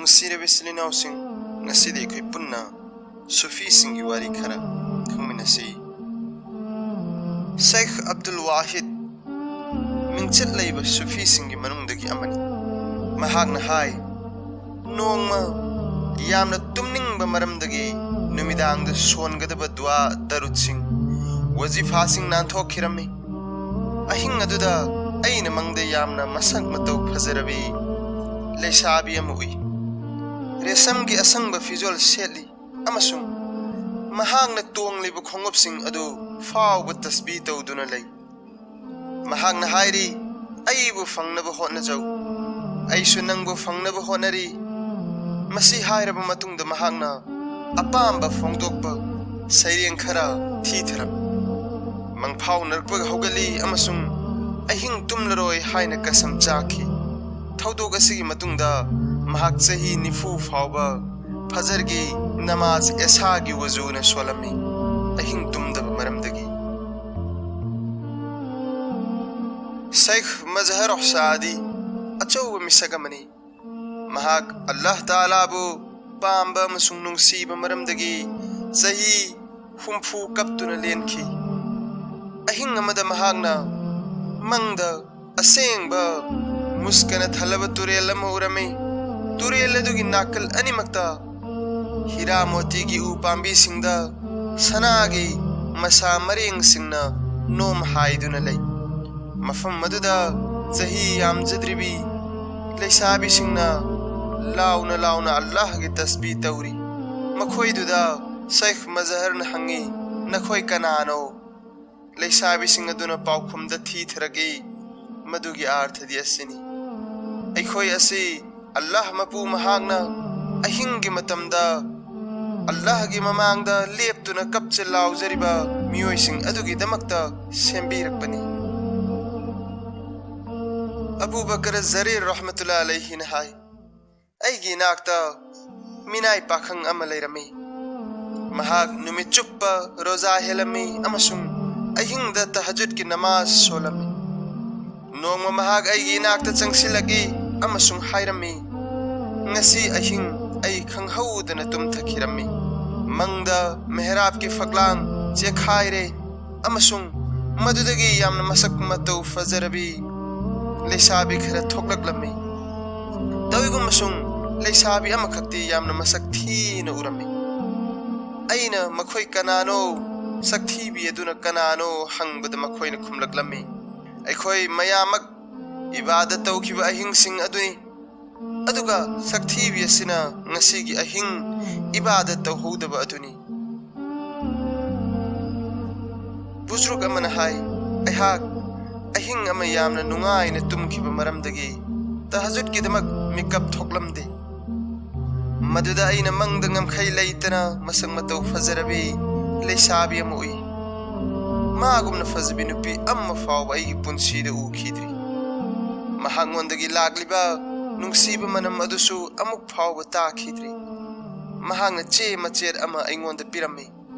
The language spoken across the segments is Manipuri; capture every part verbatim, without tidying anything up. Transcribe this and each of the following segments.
ꯅꯨꯡꯁꯤꯔꯕ ꯏꯆꯤꯜ ꯏꯅꯥꯎꯁꯤꯡ, ꯉꯁꯤꯗꯤ ꯑꯩꯈꯣꯏ ꯄꯨꯟꯅ ꯁꯨꯐꯤꯁꯤꯡꯒꯤ ꯋꯥꯔꯤ ꯈꯔ ꯈꯪꯃꯤꯟꯅꯁꯤ꯫ ꯁꯦꯈ ꯑꯕꯗꯨꯜ ꯋꯥꯍꯤꯗ ꯃꯤꯡꯆꯠ ꯂꯩꯕ ꯁꯨꯐꯤꯁꯤꯡꯒꯤ ꯃꯅꯨꯡꯗꯒꯤ ꯑꯃꯅꯤ꯫ ꯃꯍꯥꯛꯅ ꯍꯥꯏ, ꯅꯣꯡꯃ ꯌꯥꯝꯅ ꯇꯨꯝꯅꯤꯡꯕ ꯃꯔꯝꯗꯒꯤ ꯅꯨꯃꯤꯗꯥꯡꯗ ꯁꯣꯟꯒꯗꯕ ꯗꯨꯋꯥ ꯗꯔꯨꯗꯁꯤꯡ, ꯋꯖꯤꯐꯥꯁꯤꯡ ꯅꯥꯟꯊꯣꯛꯈꯤꯔꯝꯃꯤ꯫ ꯑꯍꯤꯡ ꯑꯗꯨꯗ ꯑꯩꯅ ꯃꯪꯗ ꯌꯥꯝꯅ ꯃꯁꯛ ꯃꯇꯧ ꯐꯖꯔꯕꯤ ꯂꯩꯁꯥꯕꯤ ꯑꯃ ꯎꯏ꯫ ꯔꯦꯁꯝꯒꯤ ꯑꯁꯪꯕ ꯐꯤꯖꯣꯜ ꯁꯦꯠꯂꯤ ꯑꯃꯁꯨꯡ ꯃꯍꯥꯛꯅ ꯇꯣꯡꯂꯤꯕ ꯈꯣꯡꯎꯞꯁꯤꯡ ꯑꯗꯨ ꯐꯥꯎꯕ ꯇꯁꯕꯤ ꯇꯧꯗꯨꯅ ꯂꯩ꯫ ꯃꯍꯥꯛꯅ ꯍꯥꯏꯔꯤ, "ꯑꯩꯕꯨ ꯐꯪꯅꯕ ꯍꯣꯠꯅꯖꯧ, ꯑꯩꯁꯨ ꯅꯪꯕꯨ ꯐꯪꯅꯕ ꯍꯣꯠꯅꯔꯤ꯫" ꯃꯁꯤ ꯍꯥꯏꯔꯕ ꯃꯇꯨꯡꯗ ꯃꯍꯥꯛꯅ ꯑꯄꯥꯝꯕ ꯐꯣꯡꯗꯣꯛꯄ ꯁꯩꯔꯦꯡ ꯈꯔ ꯊꯤꯊꯔꯝꯃꯤ꯫ ꯃꯪꯐꯥꯎꯅꯔꯛꯄꯒ ꯍꯧꯒꯠꯂꯤ ꯑꯃꯁꯨꯡ ꯑꯍꯤꯡ ꯇꯨꯝꯂꯔꯣꯏ ꯍꯥꯏꯅ ꯀꯁꯝ ꯆꯥꯈꯤ꯫ ꯊꯧꯗꯣꯛ ꯑꯁꯤꯒꯤ ꯃꯇꯨꯡꯗ ꯃꯍꯥꯛ ꯆꯍꯤ ꯅꯤꯐꯨ ꯐꯥꯎꯕ ꯐꯖꯔꯒꯤ ꯅꯃꯥꯖ ꯑꯦꯁꯥꯒꯤ ꯋꯖꯨꯅ ꯁꯣꯜꯂꯝꯃꯤ, ꯑꯍꯤꯡ ꯇꯨꯝꯗꯕ ꯃꯔꯝꯗꯒꯤ꯫ ꯁꯩꯈ ꯃꯖꯍꯔ ꯁꯥꯗꯤ ꯑꯆꯧꯕ ꯃꯤꯁꯛ ꯑꯃꯅꯤ꯫ ꯃꯍꯥꯛ ꯑꯜꯂꯥꯍ ꯇꯥꯂꯥꯕꯨ ꯄꯥꯝꯕ ꯑꯃꯁꯨꯡ ꯅꯨꯡꯁꯤꯕ ꯃꯔꯝꯗꯒꯤ ꯆꯍꯤ ꯍꯨꯝꯐꯨ ꯀꯞꯇꯨꯅ ꯂꯦꯟꯈꯤ꯫ ꯑꯍꯤꯡ ꯑꯃꯗ ꯃꯍꯥꯛꯅ ꯃꯪꯗ ꯑꯁꯦꯡꯕ ꯃꯨꯁꯀꯅ ꯊꯜꯂꯕ ꯇꯨꯔꯦꯜ ꯑꯃ ꯎꯔꯝꯃꯤ꯫ ꯇꯨꯔꯦꯜ ꯑꯗꯨꯒꯤ ꯅꯥꯀꯜ ꯑꯅꯤꯃꯛꯇ ꯍꯤꯔꯥ ꯃꯣꯇꯤꯒꯤ ꯎ ꯄꯥꯝꯕꯤꯁꯤꯡꯗ ꯁꯅꯥꯒꯤ ꯃꯁꯥ ꯃꯔꯦꯡꯁꯤꯡꯅ ꯅꯣꯝ ꯍꯥꯏꯗꯨꯅ ꯂꯩ꯫ ꯃꯐꯝ ꯑꯗꯨꯗ ꯆꯍꯤ ꯌꯥꯝꯖꯗ꯭ꯔꯤꯕꯤ ꯂꯩꯁꯥꯕꯤꯁꯤꯡꯅ ꯂꯥꯎꯅ ꯂꯥꯎꯅ ꯑꯜꯂꯥꯍꯒꯤ ꯇꯁꯕꯤ ꯇꯧꯔꯤ꯫ ꯃꯈꯣꯏꯗꯨꯗ ꯁꯩꯈ ꯃꯖꯍꯔꯅ ꯍꯪꯉꯤ, "ꯅꯈꯣꯏ ꯀꯅꯥꯅꯣ?" ꯂꯩꯁꯥꯕꯤꯁꯤꯡ ꯑꯗꯨꯅ ꯄꯥꯎꯈꯨꯝꯗ ꯊꯤꯊꯔꯛꯏ, "ꯃꯗꯨꯒꯤ ꯑꯥꯔꯊꯗꯤ ꯑꯁꯤꯅꯤ, ꯑꯩꯈꯣꯏ ꯑꯁꯤ ꯑꯜꯂꯥꯍ ꯃꯄꯨ ꯃꯍꯥꯛꯅ ꯑꯍꯤꯡꯒꯤ ꯃꯇꯝꯗ ꯑꯜꯂꯥꯍꯒꯤ ꯃꯃꯥꯡꯗ ꯂꯦꯞꯇꯨꯅ ꯀꯞꯆ ꯂꯥꯎꯖꯔꯤꯕ ꯃꯤꯑꯣꯏꯁꯤꯡ ꯑꯗꯨꯒꯤꯗꯃꯛꯇ ꯁꯦꯝꯕꯤꯔꯛꯄꯅꯤ꯫" ꯑꯕꯨ ꯕꯀꯔ ꯖꯔꯤꯔ ꯔꯍꯃꯇꯨꯜꯂꯥ ꯑꯂꯩꯍꯤꯅ ꯍꯥꯏ, "ꯑꯩꯒꯤ ꯏꯅꯥꯛꯇ ꯃꯤꯅꯥꯏ ꯄꯥꯈꯪ ꯑꯃ ꯂꯩꯔꯝꯃꯤ꯫ ꯃꯍꯥꯛ ꯅꯨꯃꯤꯠ ꯆꯨꯞꯄ ꯔꯣꯖꯥ ꯍꯦꯜꯂꯝꯃꯤ ꯑꯃꯁꯨꯡ ꯑꯍꯤꯡꯗ ꯇꯍꯖꯨꯗꯀꯤ ꯅꯃꯥꯖ ꯁꯣꯜꯂꯝꯃꯤ꯫ ꯅꯣꯡꯃ ꯃꯍꯥꯛ ꯑꯩꯒꯤ ꯏꯅꯥꯛꯇ ꯆꯪꯁꯤꯜꯂꯛꯏ ꯑꯃꯁꯨꯡ ꯍꯥꯏꯔꯝꯃꯤ, ꯉꯁꯤ ꯑꯍꯤꯡ ꯑꯩ ꯈꯪꯍꯧꯗꯅ ꯇꯨꯝꯊꯈꯤꯔꯝꯃꯤ꯫ ꯃꯪꯗ ꯃꯦꯍꯔꯥꯕꯀꯤ ꯐꯛꯂꯥꯡ ꯆꯦꯛꯈꯥꯏꯔꯦ ꯑꯃꯁꯨꯡ ꯃꯗꯨꯗꯒꯤ ꯌꯥꯝꯅ ꯃꯁꯛ ꯃꯇꯧ ꯐꯖꯔꯕꯤ ꯂꯩꯁꯥꯕꯤ ꯈꯔ ꯊꯣꯛꯂꯛꯂꯝꯃꯤ꯫ ꯇꯧꯏꯒꯨꯝꯕꯁꯨꯡ ꯂꯩꯁꯥꯕꯤ ꯑꯃꯈꯛꯇꯤ ꯌꯥꯝꯅ ꯃꯁꯛ ꯊꯤꯅ ꯎꯔꯝꯃꯤ꯫ ꯑꯩꯅ ꯃꯈꯣꯏ ꯀꯅꯥꯅꯣ, ꯁꯛꯊꯤꯕꯤ ꯑꯗꯨꯅ ꯀꯅꯥꯅꯣ ꯍꯪꯕꯗ ꯃꯈꯣꯏꯅ ꯈꯨꯝꯂꯛꯂꯝꯃꯤ, "ꯑꯩꯈꯣꯏ ꯃꯌꯥꯝꯃꯛ ꯏꯕꯥꯗꯠ ꯇꯧꯈꯤꯕ ꯑꯍꯤꯡꯁꯤꯡ ꯑꯗꯨꯅꯤ, ꯑꯗꯨꯒ ꯁꯛꯊꯤꯕꯤ ꯑꯁꯤꯅ ꯉꯁꯤꯒꯤ ꯑꯍꯤꯡ ꯏꯕꯥꯗꯠ ꯇꯧꯍꯧꯗꯕ ꯑꯗꯨꯅꯤ"꯫ ꯕꯨꯖꯨꯔꯨꯛ ꯑꯃꯅ ꯍꯥꯏ, "ꯑꯩꯍꯥꯛ ꯑꯍꯤꯡ ꯑꯃ ꯌꯥꯝꯅ ꯅꯨꯡꯉꯥꯏꯅ ꯇꯨꯝꯈꯤꯕ ꯃꯔꯝꯗꯒꯤ ꯇꯍꯖꯨꯗꯀꯤꯗꯃꯛ ꯃꯤꯀꯞ ꯊꯣꯛꯂꯝꯗꯦ꯫ ꯃꯗꯨꯗ ꯑꯩꯅ ꯃꯪꯗ ꯉꯝꯈꯩ ꯂꯩꯇꯅ ꯃꯁꯛ ꯃꯇꯧ ꯐꯖꯔꯕꯤ ꯂꯩꯁꯥꯕꯤ ꯑꯃ ꯎꯏ꯫ ꯃꯥꯒꯨꯝꯅ ꯐꯖꯕꯤ ꯅꯨꯄꯤ ꯑꯃ ꯐꯥꯎꯕ ꯑꯩꯒꯤ ꯄꯨꯟꯁꯤꯗ ꯎꯈꯤꯗ꯭ꯔꯤ꯫ ꯃꯍꯥꯛꯉꯣꯟꯗꯒꯤ ꯂꯥꯛꯂꯤꯕ ꯅꯨꯡꯁꯤꯕ ꯃꯅꯝ ꯑꯗꯨꯁꯨ ꯑꯃꯨꯛ ꯐꯥꯎꯕ ꯇꯥꯈꯤꯗ꯭ꯔꯤ꯫ ꯃꯍꯥꯛꯅ ꯆꯦ ꯃꯆꯦꯠ ꯑꯃ ꯑꯩꯉꯣꯟꯗ ꯄꯤꯔꯝꯃꯤ꯫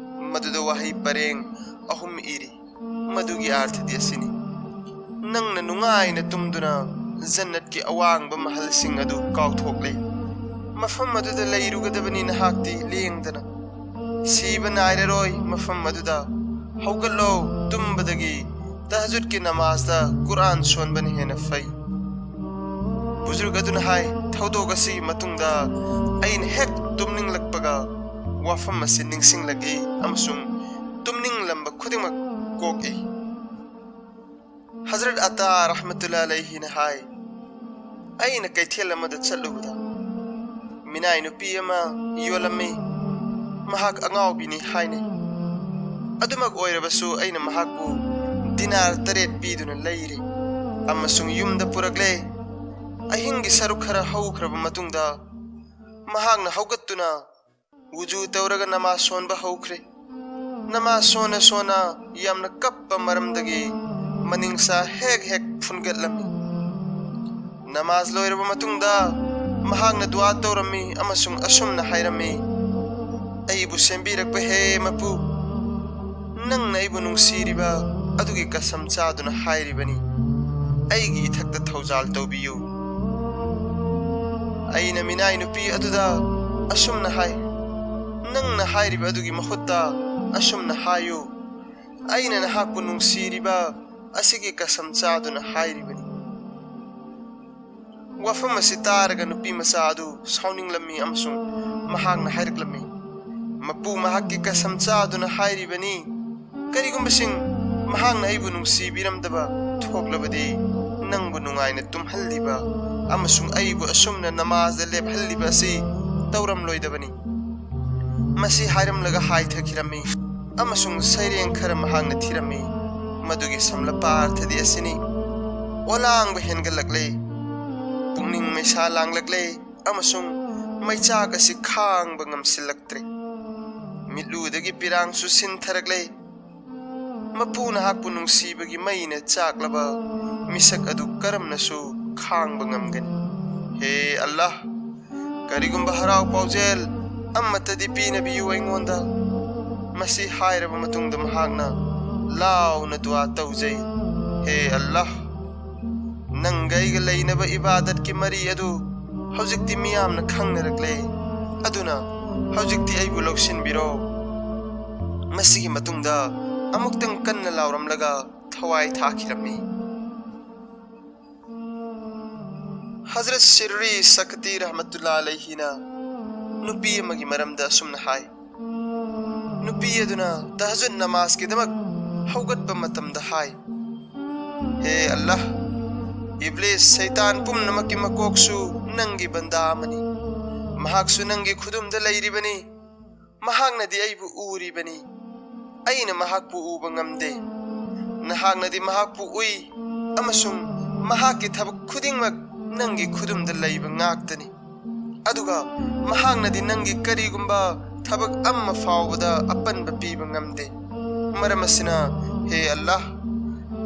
ꯃꯗꯨꯗ ꯋꯥꯍꯩ ꯄꯔꯦꯡ ꯑꯍꯨꯝ ꯏꯔꯤ꯫ ꯃꯗꯨꯒꯤ ꯑꯥꯔꯊꯗꯤ ꯑꯁꯤꯅꯤ: ꯅꯪꯅ ꯅꯨꯡꯉꯥꯏꯅ ꯇꯨꯝꯗꯨꯅ ꯖꯟꯅꯠꯀꯤ ꯑꯋꯥꯡꯕ ꯃꯍꯜꯁꯤꯡ ꯑꯗꯨ ꯀꯥꯎꯊꯣꯛꯂꯦ꯫ ꯃꯐꯝ ꯑꯗꯨꯗ ꯂꯩꯔꯨꯒꯗꯕꯅꯤ ꯅꯍꯥꯛꯇꯤ ꯂꯦꯡꯗꯅ꯫ ꯁꯤꯕ ꯅꯥꯏꯔꯔꯣꯏ ꯃꯐꯝ ꯑꯗꯨꯗ꯫ ꯍꯧꯒꯠꯂꯣ ꯇꯨꯝꯕꯗꯒꯤ, ꯇꯍꯖꯨꯗꯀꯤ ꯅꯃꯥꯖꯗ ꯀꯨꯔꯥꯟ ꯁꯣꯟꯕꯅ ꯍꯦꯟꯅ ꯐꯩ꯫ ꯕꯨꯖꯨꯔꯨꯛ ꯑꯗꯨꯅ ꯍꯥꯏ, ꯊꯧꯗꯣꯛ ꯑꯁꯤꯒꯤ ꯃꯇꯨꯡꯗ ꯑꯩꯅ ꯍꯦꯛ ꯇꯨꯝꯅꯤꯡꯂꯛꯄꯒ ꯋꯥꯐꯝ ꯑꯁꯤ ꯅꯤꯡꯁꯤꯡꯂꯛꯏ ꯑꯃꯁꯨꯡ ꯇꯨꯝꯅꯤꯡꯂꯝꯕ ꯈꯨꯗꯤꯡꯃꯛ ꯀꯣꯛꯏ꯫ ꯍꯖꯔꯠ ꯑꯇꯥ ꯔꯍꯃꯇꯨꯜꯂꯥ ꯑꯂꯩꯍꯤꯅ ꯍꯥꯏ, ꯑꯩꯅ ꯀꯩꯊꯦꯜ ꯑꯃꯗ ꯆꯠꯂꯨꯕꯗ ꯃꯤꯅꯥꯏ ꯅꯨꯄꯤ ꯑꯃ ꯌꯣꯜꯂꯝꯃꯤ꯫ ꯃꯍꯥꯛ ꯑꯉꯥꯎꯕꯤꯅꯤ ꯍꯥꯏꯅꯩ꯫ ꯑꯗꯨꯃꯛ ꯑꯣꯏꯔꯕꯁꯨ ꯑꯩꯅ ꯃꯍꯥꯛꯄꯨ ꯗꯤꯅꯥꯔ ꯇꯔꯦꯠ ꯄꯤꯗꯨꯅ ꯂꯩꯔꯦ ꯑꯃꯁꯨꯡ ꯌꯨꯝꯗ ꯄꯨꯔꯛꯂꯦ꯫ ꯑꯍꯤꯡꯒꯤ ꯁꯔꯨꯛ ꯈꯔ ꯍꯧꯈ꯭ꯔꯕ ꯃꯇꯨꯡꯗ ꯃꯍꯥꯛꯅ ꯍꯧꯒꯠꯇꯨꯅ ꯋꯨꯖꯨ ꯇꯧꯔꯒ ꯅꯃꯥꯖ ꯁꯣꯟꯕ ꯍꯧꯈ꯭ꯔꯦ꯫ ꯅꯃꯥꯖ ꯁꯣꯟꯅ ꯁꯣꯟꯅ ꯌꯥꯝꯅ ꯀꯞꯄ ꯃꯔꯝꯗꯒꯤ ꯃꯅꯤꯡꯁꯥ ꯍꯦꯛ ꯍꯦꯛ ꯐꯨꯟꯒꯠꯂꯝꯃꯤ꯫ ꯅꯃꯥꯖ ꯂꯣꯏꯔꯕ ꯃꯇꯨꯡꯗ ꯃꯍꯥꯛꯅ ꯗꯨꯋꯥ ꯇꯧꯔꯝꯃꯤ ꯑꯃꯁꯨꯡ ꯑꯁꯨꯝꯅ ꯍꯥꯏꯔꯝꯃꯤ, "ꯑꯩꯕꯨ ꯁꯦꯝꯕꯤꯔꯛꯄ ꯍꯦ ꯃꯄꯨ, ꯅꯪꯅ ꯑꯩꯕꯨ ꯅꯨꯡꯁꯤꯔꯤꯕ ꯑꯗꯨꯒꯤ ꯀꯁꯝ ꯆꯥꯗꯨꯅ ꯍꯥꯏꯔꯤꯕꯅꯤ, ꯑꯩꯒꯤ ꯏꯊꯛꯇ ꯊꯧꯖꯥꯜ ꯇꯧꯕꯤꯌꯨ"꯫ ꯑꯩꯅ ꯃꯤꯅꯥꯏ ꯅꯨꯄꯤ ꯑꯗꯨꯗ ꯑꯁꯨꯝꯅ ꯍꯥꯏ, "ꯅꯪꯅ ꯍꯥꯏꯔꯤꯕ ꯑꯗꯨꯒꯤ ꯃꯍꯨꯠꯇ ꯑꯁꯨꯝꯅ ꯍꯥꯏꯌꯨ, 'ꯑꯩꯅ ꯅꯍꯥꯛꯄꯨ ꯅꯨꯡꯁꯤꯔꯤꯕ ꯑꯁꯤꯒꯤ ꯀꯁꯝ ꯆꯥꯗꯨꯅ ꯍꯥꯏꯔꯤꯕꯅꯤ.'" ꯋꯥꯐꯝ ꯑꯁꯤ ꯇꯥꯔꯒ ꯅꯨꯄꯤ ꯃꯆꯥ ꯑꯗꯨ ꯁꯥꯎꯅꯤꯡꯂꯝꯃꯤ ꯑꯃꯁꯨꯡ ꯃꯍꯥꯛꯅ ꯍꯥꯏꯔꯛꯂꯝꯃꯤ, "ꯃꯄꯨ ꯃꯍꯥꯛꯀꯤ ꯀꯁꯝ ꯆꯥꯗꯨꯅ ꯍꯥꯏꯔꯤꯕꯅꯤ꯫ ꯀꯔꯤꯒꯨꯝꯕꯁꯤꯡ ꯃꯍꯥꯛꯅ ꯑꯩꯕꯨ ꯅꯨꯡꯁꯤꯕꯤꯔꯝꯗꯕ ꯊꯣꯛꯂꯕꯗꯤ, ꯅꯪꯕꯨ ꯅꯨꯡꯉꯥꯏꯅ ꯇꯨꯝꯍꯜꯂꯤꯕ ꯑꯃꯁꯨꯡ ꯑꯩꯕꯨ ꯑꯁꯨꯝꯅ ꯅꯃꯥꯖꯗ ꯂꯦꯞꯍꯜꯂꯤꯕ ꯑꯁꯤ ꯇꯧꯔꯝꯂꯣꯏꯗꯕꯅꯤ꯫" ꯃꯁꯤ ꯍꯥꯏꯔꯝꯂꯒ ꯍꯥꯏꯊꯈꯤꯔꯝꯃꯤ ꯑꯃꯁꯨꯡ ꯁꯩꯔꯦꯡ ꯈꯔ ꯃꯍꯥꯛꯅ ꯊꯤꯔꯝꯃꯤ꯫ ꯃꯗꯨꯒꯤ ꯁꯝꯂꯄꯥꯔꯊꯗꯤ ꯑꯁꯤꯅꯤ: ꯑꯣꯂꯥꯡꯕ ꯍꯦꯟꯒꯠꯂꯛꯂꯦ, ꯄꯨꯛꯅꯤꯡ ꯃꯩꯁꯥ ꯂꯥꯡꯂꯛꯂꯦ, ꯑꯃꯁꯨꯡ ꯃꯩꯆꯥꯛ ꯑꯁꯤ ꯈꯥꯡꯕ ꯉꯝꯁꯤꯜꯂꯛꯇ꯭ꯔꯦ꯫ ꯃꯤꯠꯂꯨꯗꯒꯤ ꯄꯤꯔꯥꯡꯁꯨ ꯁꯤꯟꯊꯔꯛꯂꯦ꯫ ꯃꯄꯨ ꯅꯍꯥꯛꯄꯨ ꯅꯨꯡꯁꯤꯕꯒꯤ ꯃꯩꯅ ꯆꯥꯛꯂꯕ ꯃꯤꯁꯛ ꯑꯗꯨ ꯀꯔꯝꯅꯁꯨ ꯈꯥꯡꯕ ꯉꯝꯒꯅꯤ? ꯍꯦ ꯑꯜꯂꯥꯍ, ꯀꯔꯤꯒꯨꯝꯕ ꯍꯔꯥꯎ ꯄꯥꯎꯖꯦꯜ ꯑꯃꯠꯇꯗꯤ ꯄꯤꯅꯕꯤꯌꯨ ꯑꯩꯉꯣꯟꯗ꯫ ꯃꯁꯤ ꯍꯥꯏꯔꯕ ꯃꯇꯨꯡꯗ ꯃꯍꯥꯛꯅ ꯂꯥꯎꯅ ꯗꯨꯋꯥ ꯇꯧꯖꯩ, "ꯍꯦ ꯑꯜꯂꯥꯍ, ꯅꯪꯒ ꯑꯩꯒ ꯂꯩꯅꯕ ꯏꯕꯥꯗꯠꯀꯤ ꯃꯔꯤ ꯑꯗꯨ ꯍꯧꯖꯤꯛꯇꯤ ꯃꯤꯌꯥꯝꯅ ꯈꯪꯅꯔꯛꯂꯦ꯫ ꯑꯗꯨꯅ ꯍꯧꯖꯤꯛꯇꯤ ꯑꯩꯕꯨ ꯂꯧꯁꯤꯟꯕꯤꯔꯣ꯫" ꯃꯁꯤꯒꯤ ꯃꯇꯨꯡꯗ ꯑꯃꯨꯛꯇꯪ ꯀꯟꯅ ꯂꯥꯎꯔꯝꯂꯒ ꯊꯋꯥꯏ ꯊꯥꯈꯤꯔꯝꯃꯤ꯫ ꯍꯖꯔꯠ ꯁꯤꯔꯔꯤ ꯁꯛꯇꯤ ꯔꯍꯃꯇꯨꯜꯂꯥ ꯑꯂꯩꯍꯤꯅ ꯅꯨꯄꯤ ꯑꯃꯒꯤ ꯃꯔꯝꯗ ꯑꯁꯨꯝꯅ ꯍꯥꯏ, ꯅꯨꯄꯤ ꯑꯗꯨꯅ ꯇꯍꯖꯨꯗ ꯅꯃꯥꯖꯀꯤꯗꯃꯛ ꯍꯧꯒꯠꯄ ꯃꯇꯝꯗ ꯍꯥꯏ, "ꯍꯦ ꯑꯜꯂꯥꯍ, ꯏꯕ꯭ꯂꯤꯁ ꯁꯩꯇꯥꯟ ꯄꯨꯝꯅꯃꯛꯀꯤ ꯃꯀꯣꯛꯁꯨ ꯅꯪꯒꯤ ꯕꯟꯗꯥ ꯑꯃꯅꯤ꯫ ꯃꯍꯥꯛꯁꯨ ꯅꯪꯒꯤ ꯈꯨꯗꯨꯝꯗ ꯂꯩꯔꯤꯕꯅꯤ꯫ ꯃꯍꯥꯛꯅꯗꯤ ꯑꯩꯕꯨ ꯎꯔꯤꯕꯅꯤ꯫ ꯑꯩꯅ ꯃꯍꯥꯛꯄꯨ ꯎꯕ ꯉꯝꯗꯦ꯫ ꯅꯍꯥꯛꯅꯗꯤ ꯃꯍꯥꯛꯄꯨ ꯎꯏ, ꯑꯃꯁꯨꯡ ꯃꯍꯥꯛꯀꯤ ꯊꯕꯛ ꯈꯨꯗꯤꯡꯃꯛ ꯅꯪꯒꯤ ꯈꯨꯗꯨꯝꯗ ꯂꯩꯕ ꯉꯥꯛꯇꯅꯤ꯫ ꯑꯗꯨꯒ ꯃꯍꯥꯛꯅꯗꯤ ꯅꯪꯒꯤ ꯀꯔꯤꯒꯨꯝꯕ ꯊꯕꯛ ꯑꯃ ꯐꯥꯎꯕꯗ ꯑꯄꯟꯕ ꯄꯤꯕ ꯉꯝꯗꯦ꯫ ꯃꯔꯝ ꯑꯁꯤꯅ, ꯍꯦ ꯑꯜꯂꯥꯍ,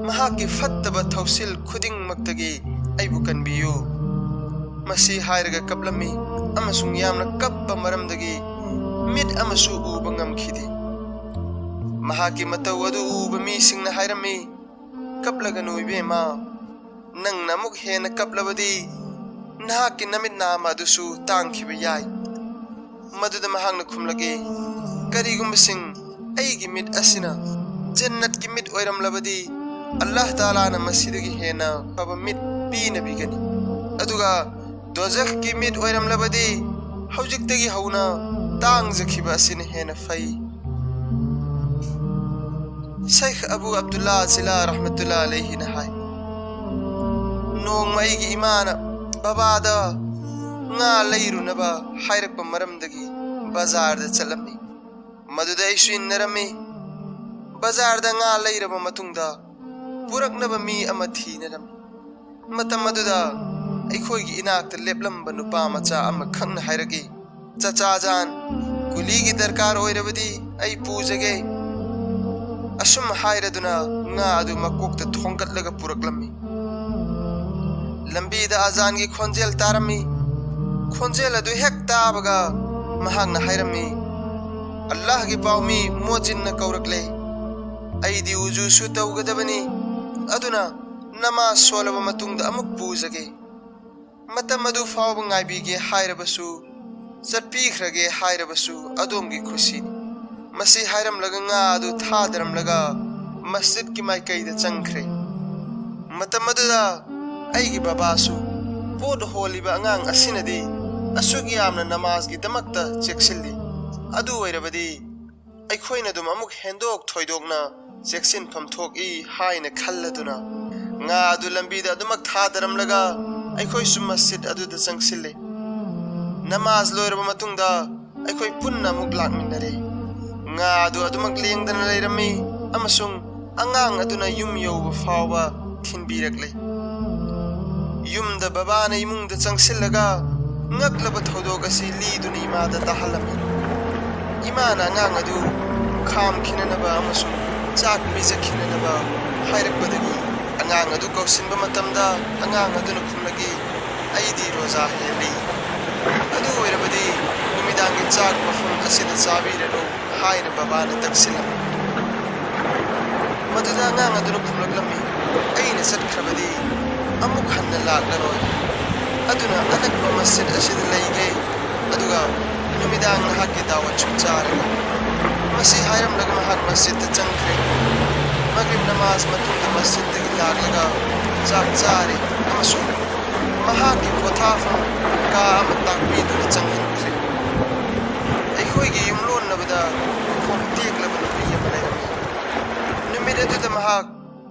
ꯃꯍꯥꯛꯀꯤ ꯐꯠꯇꯕ ꯊꯧꯁꯤꯜ ꯈꯨꯗꯤꯡꯃꯛꯇꯒꯤ ꯑꯩꯕꯨ ꯀꯟꯕꯤꯌꯨ꯫" ꯃꯁꯤ ꯍꯥꯏꯔꯒ ꯀꯞꯂꯝꯃꯤ ꯑꯃꯁꯨꯡ ꯌꯥꯝꯅ ꯀꯞꯄ ꯃꯔꯝꯗꯒꯤ ꯃꯤꯠ ꯑꯃꯁꯨ ꯎꯕ ꯉꯝꯈꯤꯗꯦ꯫ ꯃꯍꯥꯛꯀꯤ ꯃꯇꯧ ꯑꯗꯨ ꯎꯕ ꯃꯤꯁꯤꯡꯅ ꯍꯥꯏꯔꯝꯃꯤ, "ꯀꯞꯂꯒꯅꯨ ꯏꯕꯦꯝꯃ, ꯅꯪꯅ ꯑꯃꯨꯛ ꯍꯦꯟꯅ ꯀꯞꯂꯕꯗꯤ ꯅꯍꯥꯛꯀꯤ ꯅꯃꯤꯠ ꯅꯥꯝꯃ ꯑꯗꯨꯁꯨ ꯇꯥꯡꯈꯤꯕ ꯌꯥꯏ꯫ ꯃꯗꯨꯗ ꯃꯍꯥꯛꯅ ꯈꯨꯝꯂꯛꯏ, "ꯀꯔꯤꯒꯨꯝꯕꯁꯤꯡ ꯑꯩꯒꯤ ꯃꯤꯠ ꯑꯁꯤꯅ ꯖꯟꯅꯠꯀꯤ ꯃꯤꯠ ꯑꯣꯏꯔꯝꯂꯕꯗꯤ, ꯑꯜꯂꯥꯍ ꯇꯥꯂꯥꯅ ꯃꯁꯤꯗꯒꯤ ꯍꯦꯟꯅ ꯐꯕ ꯃꯤꯠ ꯄꯤꯅꯕꯤꯒꯅꯤ꯫ ꯑꯗꯨꯒ ꯗꯣꯖꯈꯀꯤ ꯃꯤꯠ ꯑꯣꯏꯔꯝꯂꯕꯗꯤ, ꯍꯧꯖꯤꯛꯇꯒꯤ ꯍꯧꯅ ꯇꯥꯡꯖꯈꯤꯕ ꯑꯁꯤꯅ ꯍꯦꯟꯅ ꯐꯩ"꯫ ꯁꯩꯈ ꯑꯕꯨ ꯑꯕꯗꯨꯜꯂꯥ ꯁꯤꯂꯥ ꯔꯍꯃꯇꯨꯜꯂꯥ ꯑꯂꯩꯍꯤꯅ ꯍꯥꯏ, "ꯅꯣꯡꯃ ꯑꯩꯒꯤ ꯏꯃꯥꯅ ꯕꯕꯥꯗ ꯉꯥ ꯂꯩꯔꯨꯅꯕ ꯍꯥꯏꯔꯛꯄ ꯃꯔꯝꯗꯒꯤ ꯕꯖꯥꯔꯗ ꯆꯠꯂꯝꯃꯤ꯫ ꯃꯗꯨꯗ ꯑꯩꯁꯨ ꯏꯟꯅꯔꯝꯃꯤ꯫ ꯕꯖꯥꯔꯗ ꯉꯥ ꯂꯩꯔꯕ ꯃꯇꯨꯡꯗ ꯄꯨꯔꯛꯅꯕ ꯃꯤ ꯑꯃ ꯊꯤꯅꯔꯝꯃꯤ꯫ ꯃꯇꯝ ꯑꯗꯨꯗ ꯑꯩꯈꯣꯏꯒꯤ ꯏꯅꯥꯛꯇ ꯂꯦꯞꯂꯝꯕ ꯅꯨꯄꯥ ꯃꯆꯥ ꯑꯃꯈꯛꯅ ꯍꯥꯏꯔꯛꯏ, 'ꯆꯆꯥꯖꯥꯟ, ꯀꯨꯂꯤꯒꯤ ꯗꯔꯀꯥꯔ ꯑꯣꯏꯔꯕꯗꯤ ꯑꯩ ꯄꯨꯖꯒꯦ'꯫ ꯑꯁꯨꯝ ꯍꯥꯏꯔꯗꯨꯅ ꯉꯥ ꯑꯗꯨ ꯃꯀꯣꯛꯇ ꯊꯣꯡꯒꯠꯂꯒ ꯄꯨꯔꯛꯂꯝꯃꯤ꯫ ꯂꯝꯕꯤꯗ ꯑꯖꯥꯟꯒꯤ ꯈꯣꯟꯖꯦꯜ ꯇꯥꯔꯝꯃꯤ꯫ ꯈꯣꯟꯖꯦꯜ ꯑꯗꯨ ꯍꯦꯛ ꯇꯥꯕꯒ ꯃꯍꯥꯛꯅ ꯍꯥꯏꯔꯝꯃꯤ, "ꯑꯜꯂꯥꯍꯒꯤ ꯄꯥꯎꯃꯤ ꯃꯣꯖꯤꯟꯅ ꯀꯧꯔꯛꯂꯦ꯫ ꯑꯩꯗꯤ ꯎꯖꯨꯁꯨ ꯇꯧꯒꯗꯕꯅꯤ, ꯑꯗꯨꯅ ꯅꯃꯥꯖ ꯁꯣꯜꯂꯕ ꯃꯇꯨꯡꯗ ꯑꯃꯨꯛ ꯄꯨꯖꯒꯦ꯫ ꯃꯇꯝ ꯑꯗꯨ ꯐꯥꯎꯕ ꯉꯥꯏꯕꯤꯒꯦ ꯍꯥꯏꯔꯕꯁꯨ, ꯆꯠꯄꯤꯈ꯭ꯔꯒꯦ ꯍꯥꯏꯔꯕꯁꯨ ꯑꯗꯣꯝꯒꯤ ꯈꯨꯁꯤꯅꯤ"꯫ ꯃꯁꯤ ꯍꯥꯏꯔꯝꯂꯒ ꯉꯥ ꯑꯗꯨ ꯊꯥꯗꯔꯝꯂꯒ ꯃꯁꯖꯤꯗꯀꯤ ꯃꯥꯏꯀꯩꯗ ꯆꯪꯈ꯭ꯔꯦ꯫ ꯃꯇꯝ ꯑꯗꯨꯗ ꯑꯩꯒꯤ ꯕꯕꯥꯁꯨ ꯄꯣꯠ ꯍꯣꯜꯂꯤꯕ ꯑꯉꯥꯡ ꯑꯁꯤꯅꯗꯤ ꯑꯁꯨꯛ ꯌꯥꯝꯅ ꯅꯃꯥꯖꯒꯤꯗꯃꯛꯇ ꯆꯦꯛꯁꯤꯜꯂꯤ, ꯑꯗꯨ ꯑꯣꯏꯔꯕꯗꯤ ꯑꯩꯈꯣꯏꯅ ꯑꯗꯨꯝ ꯑꯃꯨꯛ ꯍꯦꯟꯗꯣꯛ ꯊꯣꯏꯗꯣꯛꯅ ꯆꯦꯛꯁꯤꯟꯐꯝ ꯊꯣꯛꯏ ꯍꯥꯏꯅ ꯈꯜꯂꯗꯨꯅ ꯉꯥ ꯑꯗꯨ ꯂꯝꯕꯤꯗ ꯑꯗꯨꯃꯛ ꯊꯥꯗꯔꯝꯂꯒ ꯑꯩꯈꯣꯏꯁꯨ ꯃꯁꯖꯤꯗ ꯑꯗꯨꯗ ꯆꯪꯁꯤꯜꯂꯦ꯫ ꯅꯃꯥꯖ ꯂꯣꯏꯔꯕ ꯃꯇꯨꯡꯗ ꯑꯩꯈꯣꯏ ꯄꯨꯟꯅ ꯑꯃꯨꯛ ꯂꯥꯛꯃꯤꯟꯅꯔꯦ꯫ ꯉꯥ ꯑꯗꯨ ꯑꯗꯨꯃꯛ ꯂꯦꯡꯗꯅ ꯂꯩꯔꯝꯃꯤ ꯑꯃꯁꯨꯡ ꯑꯉꯥꯡ ꯑꯗꯨꯅ ꯌꯨꯝ ꯌꯧꯕ ꯐꯥꯎꯕ ꯊꯤꯟꯕꯤꯔꯛꯂꯦ꯫ ꯌꯨꯝꯗ ꯕꯕꯥꯅ ꯏꯃꯨꯡꯗ ꯆꯪꯁꯤꯜꯂꯒ ꯉꯛꯂꯕ ꯊꯧꯗꯣꯛ ꯑꯁꯤ ꯂꯤꯗꯨꯅ ꯏꯃꯥꯗ ꯇꯥꯍꯜꯂꯝꯃꯤ꯫ ꯏꯃꯥꯅ ꯑꯉꯥꯡ ꯑꯗꯨ ꯈꯥꯝꯈꯤꯅꯅꯕ ꯑꯃꯁꯨꯡ ꯆꯥꯛ ꯄꯤꯖꯈꯤꯅꯅꯕ ꯍꯥꯏꯔꯛꯄꯗꯒꯤ ꯑꯉꯥꯡ ꯑꯗꯨ ꯀꯧꯁꯤꯟꯕ ꯃꯇꯝꯗ ꯑꯉꯥꯡ ꯑꯗꯨꯅ ꯈꯨꯝꯂꯛꯏ, "ꯑꯩꯗꯤ ꯔꯣꯖꯥ ꯍꯦꯜꯂꯤ꯫ ꯑꯗꯨ ꯑꯣꯏꯔꯕꯗꯤ ꯅꯨꯃꯤꯗꯥꯡꯒꯤ ꯆꯥꯛ ꯃꯐꯝ ꯑꯁꯤꯗ ꯆꯥꯕꯤꯔꯅꯨ" ꯍꯥꯏꯅ ꯕꯕꯥꯅ ꯇꯛꯁꯤꯜꯂꯝꯃꯤ꯫ ꯃꯗꯨꯗ ꯑꯉꯥꯡ ꯑꯗꯨꯅ ꯈꯨꯝꯂꯛꯂꯝꯃꯤ, "ꯑꯩꯅ ꯆꯠꯈ꯭ꯔꯕꯗꯤ ꯑꯃꯨꯛ ꯍꯟꯅ ꯂꯥꯛꯂꯔꯣꯏ"꯫ ꯑꯗꯨꯅ ꯑꯅꯛꯄ ꯃꯁꯖꯤꯗ ꯑꯁꯤꯗ ꯂꯩꯒꯦ, ꯑꯗꯨꯒ ꯅꯨꯃꯤꯗꯥꯡ ꯅꯍꯥꯛꯀꯤ ꯗꯥꯋꯠꯁꯨ ꯆꯥꯔꯒꯦ꯫ ꯃꯁꯤ ꯍꯥꯏꯔꯝꯂꯒ ꯃꯍꯥꯛ ꯃꯁꯖꯤꯗꯇ ꯆꯪꯈ꯭ꯔꯦ꯫ ꯃꯒ꯭ꯔꯤꯕ ꯅꯃꯥꯖ ꯃꯇꯨꯡꯗ ꯃꯁꯖꯤꯗꯇꯒꯤ ꯂꯥꯛꯂꯒ ꯆꯥꯛ ꯆꯥꯔꯦ ꯑꯃꯁꯨꯡ ꯃꯍꯥꯛꯀꯤ ꯄꯣꯊꯥꯐꯝ ꯀꯥ ꯑꯃ ꯇꯥꯛꯄꯤꯗꯨꯅ ꯆꯪꯍꯟꯈ꯭ꯔꯦ꯫ ꯑꯩꯈꯣꯏꯒꯤ ꯌꯨꯝꯂꯣꯟꯅꯕꯗ ꯈꯣꯡ ꯇꯦꯛꯂꯕ ꯅꯨꯄꯤ ꯑꯃ ꯂꯩꯔꯝꯃꯤ꯫ ꯅꯨꯃꯤꯠ ꯑꯗꯨꯗ ꯃꯍꯥꯛ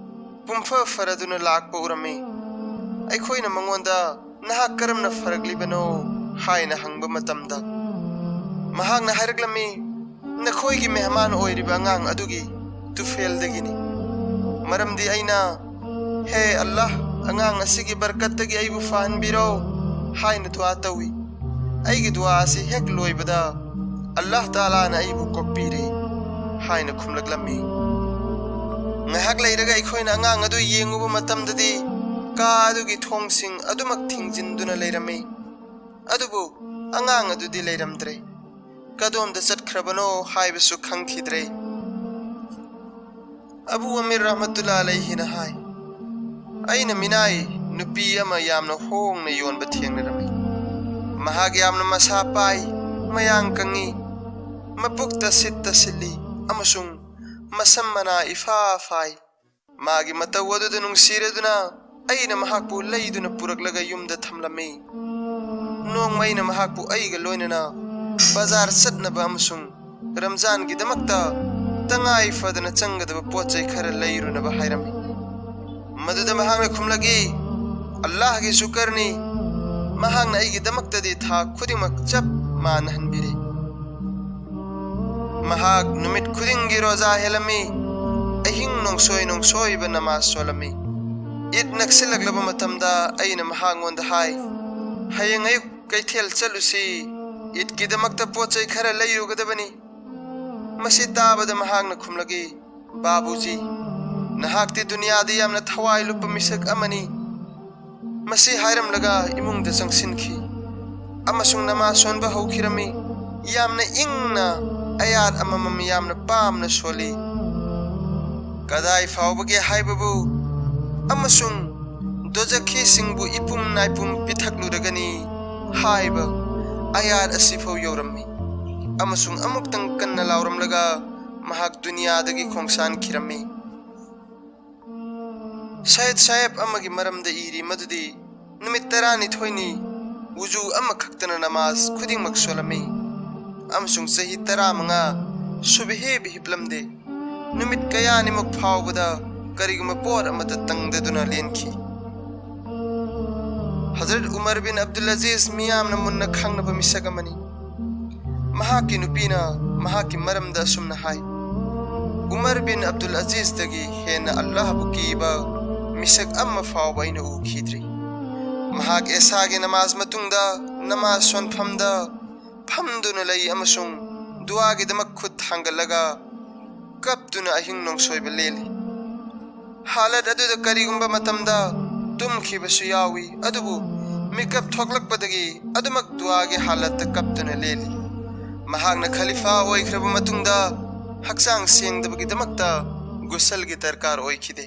ꯄꯨꯝꯐ ꯐꯔꯗꯨꯅ ꯂꯥꯛꯄ ꯎꯔꯝꯃꯤ꯫ ꯑꯩꯈꯣꯏꯅ ꯃꯉꯣꯟꯗ, "ꯅꯍꯥꯛ ꯀꯔꯝꯅ ꯐꯔꯛꯂꯤꯕꯅꯣ?" ꯍꯥꯏꯅ ꯍꯪꯕ ꯃꯇꯝꯗ, ꯃꯍꯥꯛꯅ ꯍꯥꯏꯔꯛꯂꯝꯃꯤ, "ꯅꯈꯣꯏꯒꯤ ꯃꯦꯍꯃꯥꯟ ꯑꯣꯏꯔꯤꯕ ꯑꯉꯥꯡ ꯑꯗꯨꯒꯤ ꯇꯨꯐꯦꯜꯗꯒꯤꯅꯤ꯫ ꯃꯔꯝꯗꯤ ꯑꯩꯅ, 'ꯍꯦ ꯑꯜꯂꯥꯍ, ꯑꯉꯥꯡ ꯑꯁꯤꯒꯤ ꯕꯔꯀꯠꯇꯒꯤ ꯑꯩꯕꯨ ꯐꯍꯟꯕꯤꯔꯣ' ꯍꯥꯏꯅ ꯗꯨꯋꯥ ꯇꯧꯏ꯫ ꯑꯩꯒꯤ ꯗꯨꯋꯥ ꯑꯁꯤ ꯍꯦꯛ ꯂꯣꯏꯕꯗ ꯑꯜꯂꯥꯍ ꯇꯥꯂꯥꯅ ꯑꯩꯕꯨ ꯀꯣꯛꯄꯤꯔꯦ" ꯍꯥꯏꯅ ꯈꯨꯝꯂꯛꯂꯝꯃꯤ꯫ ꯉꯥꯏꯍꯥꯛ ꯂꯩꯔꯒ ꯑꯩꯈꯣꯏꯅ ꯑꯉꯥꯡ ꯑꯗꯨ ꯌꯦꯡꯉꯨꯕ ꯃꯇꯝꯗꯗꯤ ꯀꯥ ꯑꯗꯨꯒꯤ ꯊꯣꯡꯁꯤꯡ ꯑꯗꯨꯃꯛ ꯊꯤꯡꯖꯤꯟꯗꯨꯅ ꯂꯩꯔꯝꯃꯤ꯫ ꯑꯗꯨꯕꯨ ꯑꯉꯥꯡ ꯑꯗꯨꯗꯤ ꯂꯩꯔꯝꯗ꯭ꯔꯦ꯫ ꯀꯗꯣꯝꯗ ꯆꯠꯈ꯭ꯔꯕꯅꯣ ꯍꯥꯏꯕꯁꯨ ꯈꯪꯈꯤꯗ꯭ꯔꯦ꯫ ꯑꯕꯨ ꯑꯃꯤꯔ ꯔꯍꯃꯇꯨꯜꯂꯥ ꯑꯂꯩꯍꯤꯅ ꯍꯥꯏ, "ꯑꯩꯅ ꯃꯤꯅꯥꯏ ꯅꯨꯄꯤ ꯑꯃ ꯌꯥꯝꯅ ꯍꯣꯡꯅ ꯌꯣꯟꯕ ꯊꯦꯡꯅꯔꯝꯃꯤ꯫ ꯃꯍꯥꯛ ꯌꯥꯝꯅ ꯃꯁꯥ ꯄꯥꯏ, ꯃꯌꯥꯡ ꯀꯪꯉꯤ, ꯃꯄꯨꯛꯇ ꯁꯤꯠꯇ ꯁꯤꯠꯂꯤ ꯑꯃꯁꯨꯡ ꯃꯁꯝ ꯃꯅꯥ ꯏꯐꯥ ꯐꯥꯏ꯫ ꯃꯥꯒꯤ ꯃꯇꯧ ꯑꯗꯨꯗ ꯅꯨꯡꯁꯤꯔꯗꯨꯅ ꯑꯩꯅ ꯃꯍꯥꯛꯄꯨ ꯂꯩꯗꯨꯅ ꯄꯨꯔꯛꯂꯒ ꯌꯨꯝꯗ ꯊꯝꯂꯝꯃꯤ꯫ ꯅꯣꯡꯃ ꯑꯩꯅ ꯃꯍꯥꯛꯄꯨ ꯑꯩꯒ ꯂꯣꯏꯅꯅ ꯕꯖꯥꯔ ꯆꯠꯅꯕ ꯑꯃꯁꯨꯡ ꯔꯝꯖꯥꯟꯒꯤꯗꯃꯛꯇ ꯇꯉꯥꯏ ꯐꯗꯅ ꯆꯪꯒꯗꯕ ꯄꯣꯠ ꯆꯩ ꯈꯔ ꯂꯩꯔꯨꯅꯕ ꯍꯥꯏꯔꯝꯃꯤ꯫ ꯃꯗꯨꯗ ꯃꯍꯥꯛꯅ ꯈꯨꯝꯂꯛꯏ, "ꯑꯜꯂꯥꯍꯒꯤ ꯁꯨꯀꯔꯅꯤ, ꯃꯍꯥꯛꯅ ꯑꯩꯒꯤꯗꯃꯛꯇꯗꯤ ꯊꯥ ꯈꯨꯗꯤꯡꯃꯛ ꯆꯞ ꯃꯥꯟꯅꯍꯟꯕꯤꯔꯤ"꯫ ꯃꯍꯥꯛ ꯅꯨꯃꯤꯠ ꯈꯨꯗꯤꯡꯒꯤ ꯔꯣꯖꯥ ꯍꯦꯜꯂꯝꯃꯤ, ꯑꯍꯤꯡ ꯅꯣꯡꯁꯣꯏ ꯅꯣꯡꯁꯣꯏꯕ ꯅꯃꯥꯖ ꯁꯣꯜꯂꯝꯃꯤ꯫ ꯏꯗ ꯅꯛꯁꯤꯜꯂꯛꯂꯕ ꯃꯇꯝꯗ ꯑꯩꯅ ꯃꯍꯥꯛꯉꯣꯟꯗ ꯍꯥꯏ, "ꯍꯌꯦꯡ ꯑꯌꯨꯛ ꯀꯩꯊꯦꯜ ꯆꯠꯂꯨꯁꯤ, ꯏꯗꯀꯤꯗꯃꯛꯇ ꯄꯣꯠ ꯆꯩ ꯈꯔ ꯂꯩꯔꯨꯒꯗꯕꯅꯤ"꯫ ꯃꯁꯤ ꯇꯥꯕꯗ ꯃꯍꯥꯛꯅ ꯈꯨꯝꯂꯛꯏ, "ꯕꯥꯕꯨꯖꯤ, ꯅꯍꯥꯛꯇꯤ ꯗꯨꯅꯤꯌꯥꯗ ꯌꯥꯝꯅ ꯊꯋꯥꯏ ꯂꯨꯞꯄ ꯃꯤꯁꯛ ꯑꯃꯅꯤ"꯫ ꯃꯁꯤ ꯍꯥꯏꯔꯝꯂꯒ ꯏꯃꯨꯡꯗ ꯆꯪꯁꯤꯟꯈꯤ ꯑꯃꯁꯨꯡ ꯅꯃꯥꯖ ꯁꯣꯟꯕ ꯍꯧꯈꯤꯔꯝꯃꯤ꯫ ꯌꯥꯝꯅ ꯏꯪꯅ ꯑꯌꯥꯠ ꯑꯃꯃꯝ ꯌꯥꯝꯅ ꯄꯥꯝꯅ ꯁꯣꯜꯂꯤ꯫ ꯀꯗꯥꯏ ꯐꯥꯎꯕꯒꯦ ꯍꯥꯏꯕꯕꯨ ꯑꯃꯁꯨꯡ ꯗꯣꯖꯈꯤꯁꯤꯡꯕꯨ ꯏꯄꯨꯝ ꯅꯥꯏꯄꯨꯝ ꯄꯤꯊꯛꯂꯨꯔꯒꯅꯤ ꯍꯥꯏꯕ ꯑꯌꯥꯠ ꯑꯁꯤꯐꯥꯎ ꯌꯧꯔꯝꯃꯤ꯫ ꯑꯃꯁꯨꯡ ꯑꯃꯨꯛꯇꯪ ꯀꯟꯅ ꯂꯥꯎꯔꯝꯂꯒ ꯃꯍꯥꯛ ꯗꯨꯅꯤꯌꯥꯗꯒꯤ ꯈꯣꯡꯁꯥꯟꯈꯤꯔꯝꯃꯤ꯫ ꯁꯌꯦꯗ ꯁꯥꯍꯦꯕ ꯑꯃꯒꯤ ꯃꯔꯝꯗ ꯏꯔꯤ ꯃꯗꯨꯗꯤ ꯅꯨꯃꯤꯠ ꯇꯔꯥꯅꯤꯊꯣꯏꯅꯤ ꯋꯨꯖꯨ ꯑꯃꯈꯛꯇꯅ ꯅꯃꯥꯖ ꯈꯨꯗꯤꯡꯃꯛ ꯁꯣꯜꯂꯝꯃꯤ, ꯑꯃꯁꯨꯡ ꯆꯍꯤ ꯇꯔꯥꯃꯉꯥ ꯁꯨꯕ ꯍꯦꯕ ꯍꯤꯞꯂꯝꯗꯦ꯫ ꯅꯨꯃꯤꯠ ꯀꯌꯥꯅꯤꯃꯨꯛ ꯐꯥꯎꯕꯗ ꯀꯔꯤꯒꯨꯝꯕ ꯄꯣꯠ ꯑꯃꯠꯇ ꯇꯪꯗꯗꯨꯅ ꯂꯦꯟꯈꯤ꯫ ꯍꯖꯔꯠ ꯎꯃꯔ ꯕꯤꯟ ꯑꯕꯗꯨꯜ ꯑꯖꯤꯖ ꯃꯤꯌꯥꯝꯅ ꯃꯨꯟꯅ ꯈꯪꯅꯕ ꯃꯤꯁꯛ ꯑꯃꯅꯤ꯫ ꯃꯍꯥꯛꯀꯤ ꯅꯨꯄꯤꯅ ꯃꯍꯥꯛꯀꯤ ꯃꯔꯝꯗ ꯑꯁꯨꯝꯅ ꯍꯥꯏ, "ꯎꯃꯔ ꯕꯤꯟ ꯑꯕꯗꯨꯜ ꯑꯖꯤꯖꯗꯒꯤ ꯍꯦꯟꯅ ꯑꯜꯂꯥꯍꯕꯨ ꯀꯤꯕ ꯃꯤꯁꯛ ꯑꯃ ꯐꯥꯎꯕ ꯑꯩꯅ ꯎꯈꯤꯗ꯭ꯔꯤ꯫ ꯃꯍꯥꯛ ꯑꯦꯁꯥꯒꯤ ꯅꯃꯥꯖ ꯃꯇꯨꯡꯗ ꯅꯃꯥꯖ ꯁꯣꯟꯐꯝꯗ ꯐꯝꯗꯨꯅ ꯂꯩ ꯑꯃꯁꯨꯡ ꯗꯨꯋꯥꯒꯤꯗꯃꯛ ꯈꯨꯠ ꯊꯥꯡꯒꯠꯂꯒ ꯀꯞꯇꯨꯅ ꯑꯍꯤꯡ ꯅꯣꯡꯁꯣꯏꯕ ꯂꯦꯜꯂꯤ꯫ ꯍꯥꯂꯠ ꯑꯗꯨꯗ ꯀꯔꯤꯒꯨꯝꯕ ꯃꯇꯝꯗ ꯇꯨꯝꯈꯤꯕꯁꯨ ꯌꯥꯎꯏ, ꯑꯗꯨꯕꯨ ꯃꯤꯀꯞ ꯊꯣꯛꯂꯛꯄꯗꯒꯤ ꯑꯗꯨꯃꯛ ꯗꯨꯋꯥꯒꯤ ꯍꯥꯂꯠꯇ ꯀꯞꯇꯨꯅ ꯂꯦꯜꯂꯤ꯫ ꯃꯍꯥꯛꯅ ꯈꯂꯤꯐꯥ ꯑꯣꯏꯈ꯭ꯔꯕ ꯃꯇꯨꯡꯗ ꯍꯛꯆꯥꯡ ꯁꯦꯡꯗꯕꯒꯤꯗꯃꯛꯇ ꯒꯨꯁꯜꯒꯤ ꯗꯔꯀꯥꯔ ꯑꯣꯏꯈꯤꯗꯦ꯫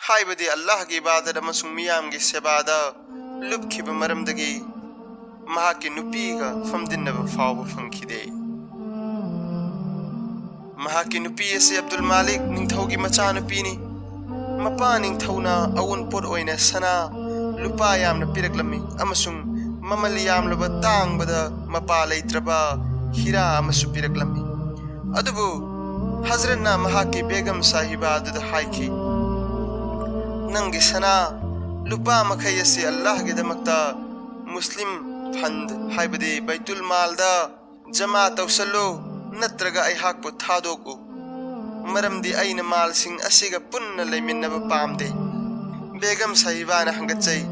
ꯍꯥꯏꯕꯗꯤ ꯑꯜꯂꯥꯍꯒꯤ ꯏꯕꯥꯗꯠ ꯑꯃꯁꯨꯡ ꯃꯤꯌꯥꯝꯒꯤ ꯁꯦꯕꯥꯗ ꯂꯨꯞꯈꯤꯕ ꯃꯔꯝꯗꯒꯤ ꯃꯍꯥꯛꯀꯤ ꯅꯨꯄꯤꯒ ꯐꯝꯗꯤꯟꯅꯕ ꯐꯥꯎꯕ ꯐꯪꯈꯤꯗꯦ"꯫ ꯃꯍꯥꯛꯀꯤ ꯅꯨꯄꯤ ꯑꯁꯤ ꯑꯕꯗꯨꯜ ꯃꯥꯂꯤꯛ ꯅꯤꯡꯊꯧꯒꯤ ꯃꯆꯥꯅꯨꯄꯤꯅꯤ꯫ ꯃꯄꯥ ꯅꯤꯡꯊꯧꯅ ꯑꯋꯨꯟꯄꯣꯠ ꯑꯣꯏꯅ ꯁꯅꯥ, ꯂꯨꯄꯥ ꯌꯥꯝꯅ ꯄꯤꯔꯛꯂꯝꯃꯤ ꯑꯃꯁꯨꯡ ꯃꯃꯜ ꯌꯥꯝꯂꯕ ꯇꯥꯡꯕꯗ ꯃꯄꯥ ꯂꯩꯇ꯭ꯔꯕ ꯍꯤꯔꯥ ꯑꯃꯁꯨ ꯄꯤꯔꯛꯂꯝꯃꯤ꯫ ꯑꯗꯨꯕꯨ ꯍꯖꯔꯠꯅ ꯃꯍꯥꯛꯀꯤ ꯕꯦꯒꯝ ꯁꯥꯍꯤꯕꯥ ꯑꯗꯨꯗ ꯍꯥꯏꯈꯤ, "ꯅꯪꯒꯤ ꯁꯅꯥ, ꯂꯨꯄꯥ ꯃꯈꯩ ꯑꯁꯤ ꯑꯜꯂꯥꯍꯒꯤꯗꯃꯛꯇ ꯃꯨꯁꯂꯤꯝ ꯐꯟꯗ, ꯍꯥꯏꯕꯗꯤ ꯕꯩꯇꯨꯜ ꯃꯥꯜꯗ ꯖꯃꯥ ꯇꯧꯁꯜꯂꯨ, ꯅꯠꯇ꯭ꯔꯒ ꯑꯩꯍꯥꯛꯄꯨ ꯊꯥꯗꯣꯛꯎ꯫ ꯃꯔꯝꯗꯤ ꯑꯩꯅ ꯃꯥꯜꯁꯤꯡ ꯑꯁꯤꯒ ꯄꯨꯟꯅ ꯂꯩꯃꯤꯟꯅꯕ ꯄꯥꯝꯗꯦ"꯫ ꯕꯦꯒꯝ ꯁꯥꯍꯤꯕꯥꯅ ꯍꯪꯒꯠꯆꯩ,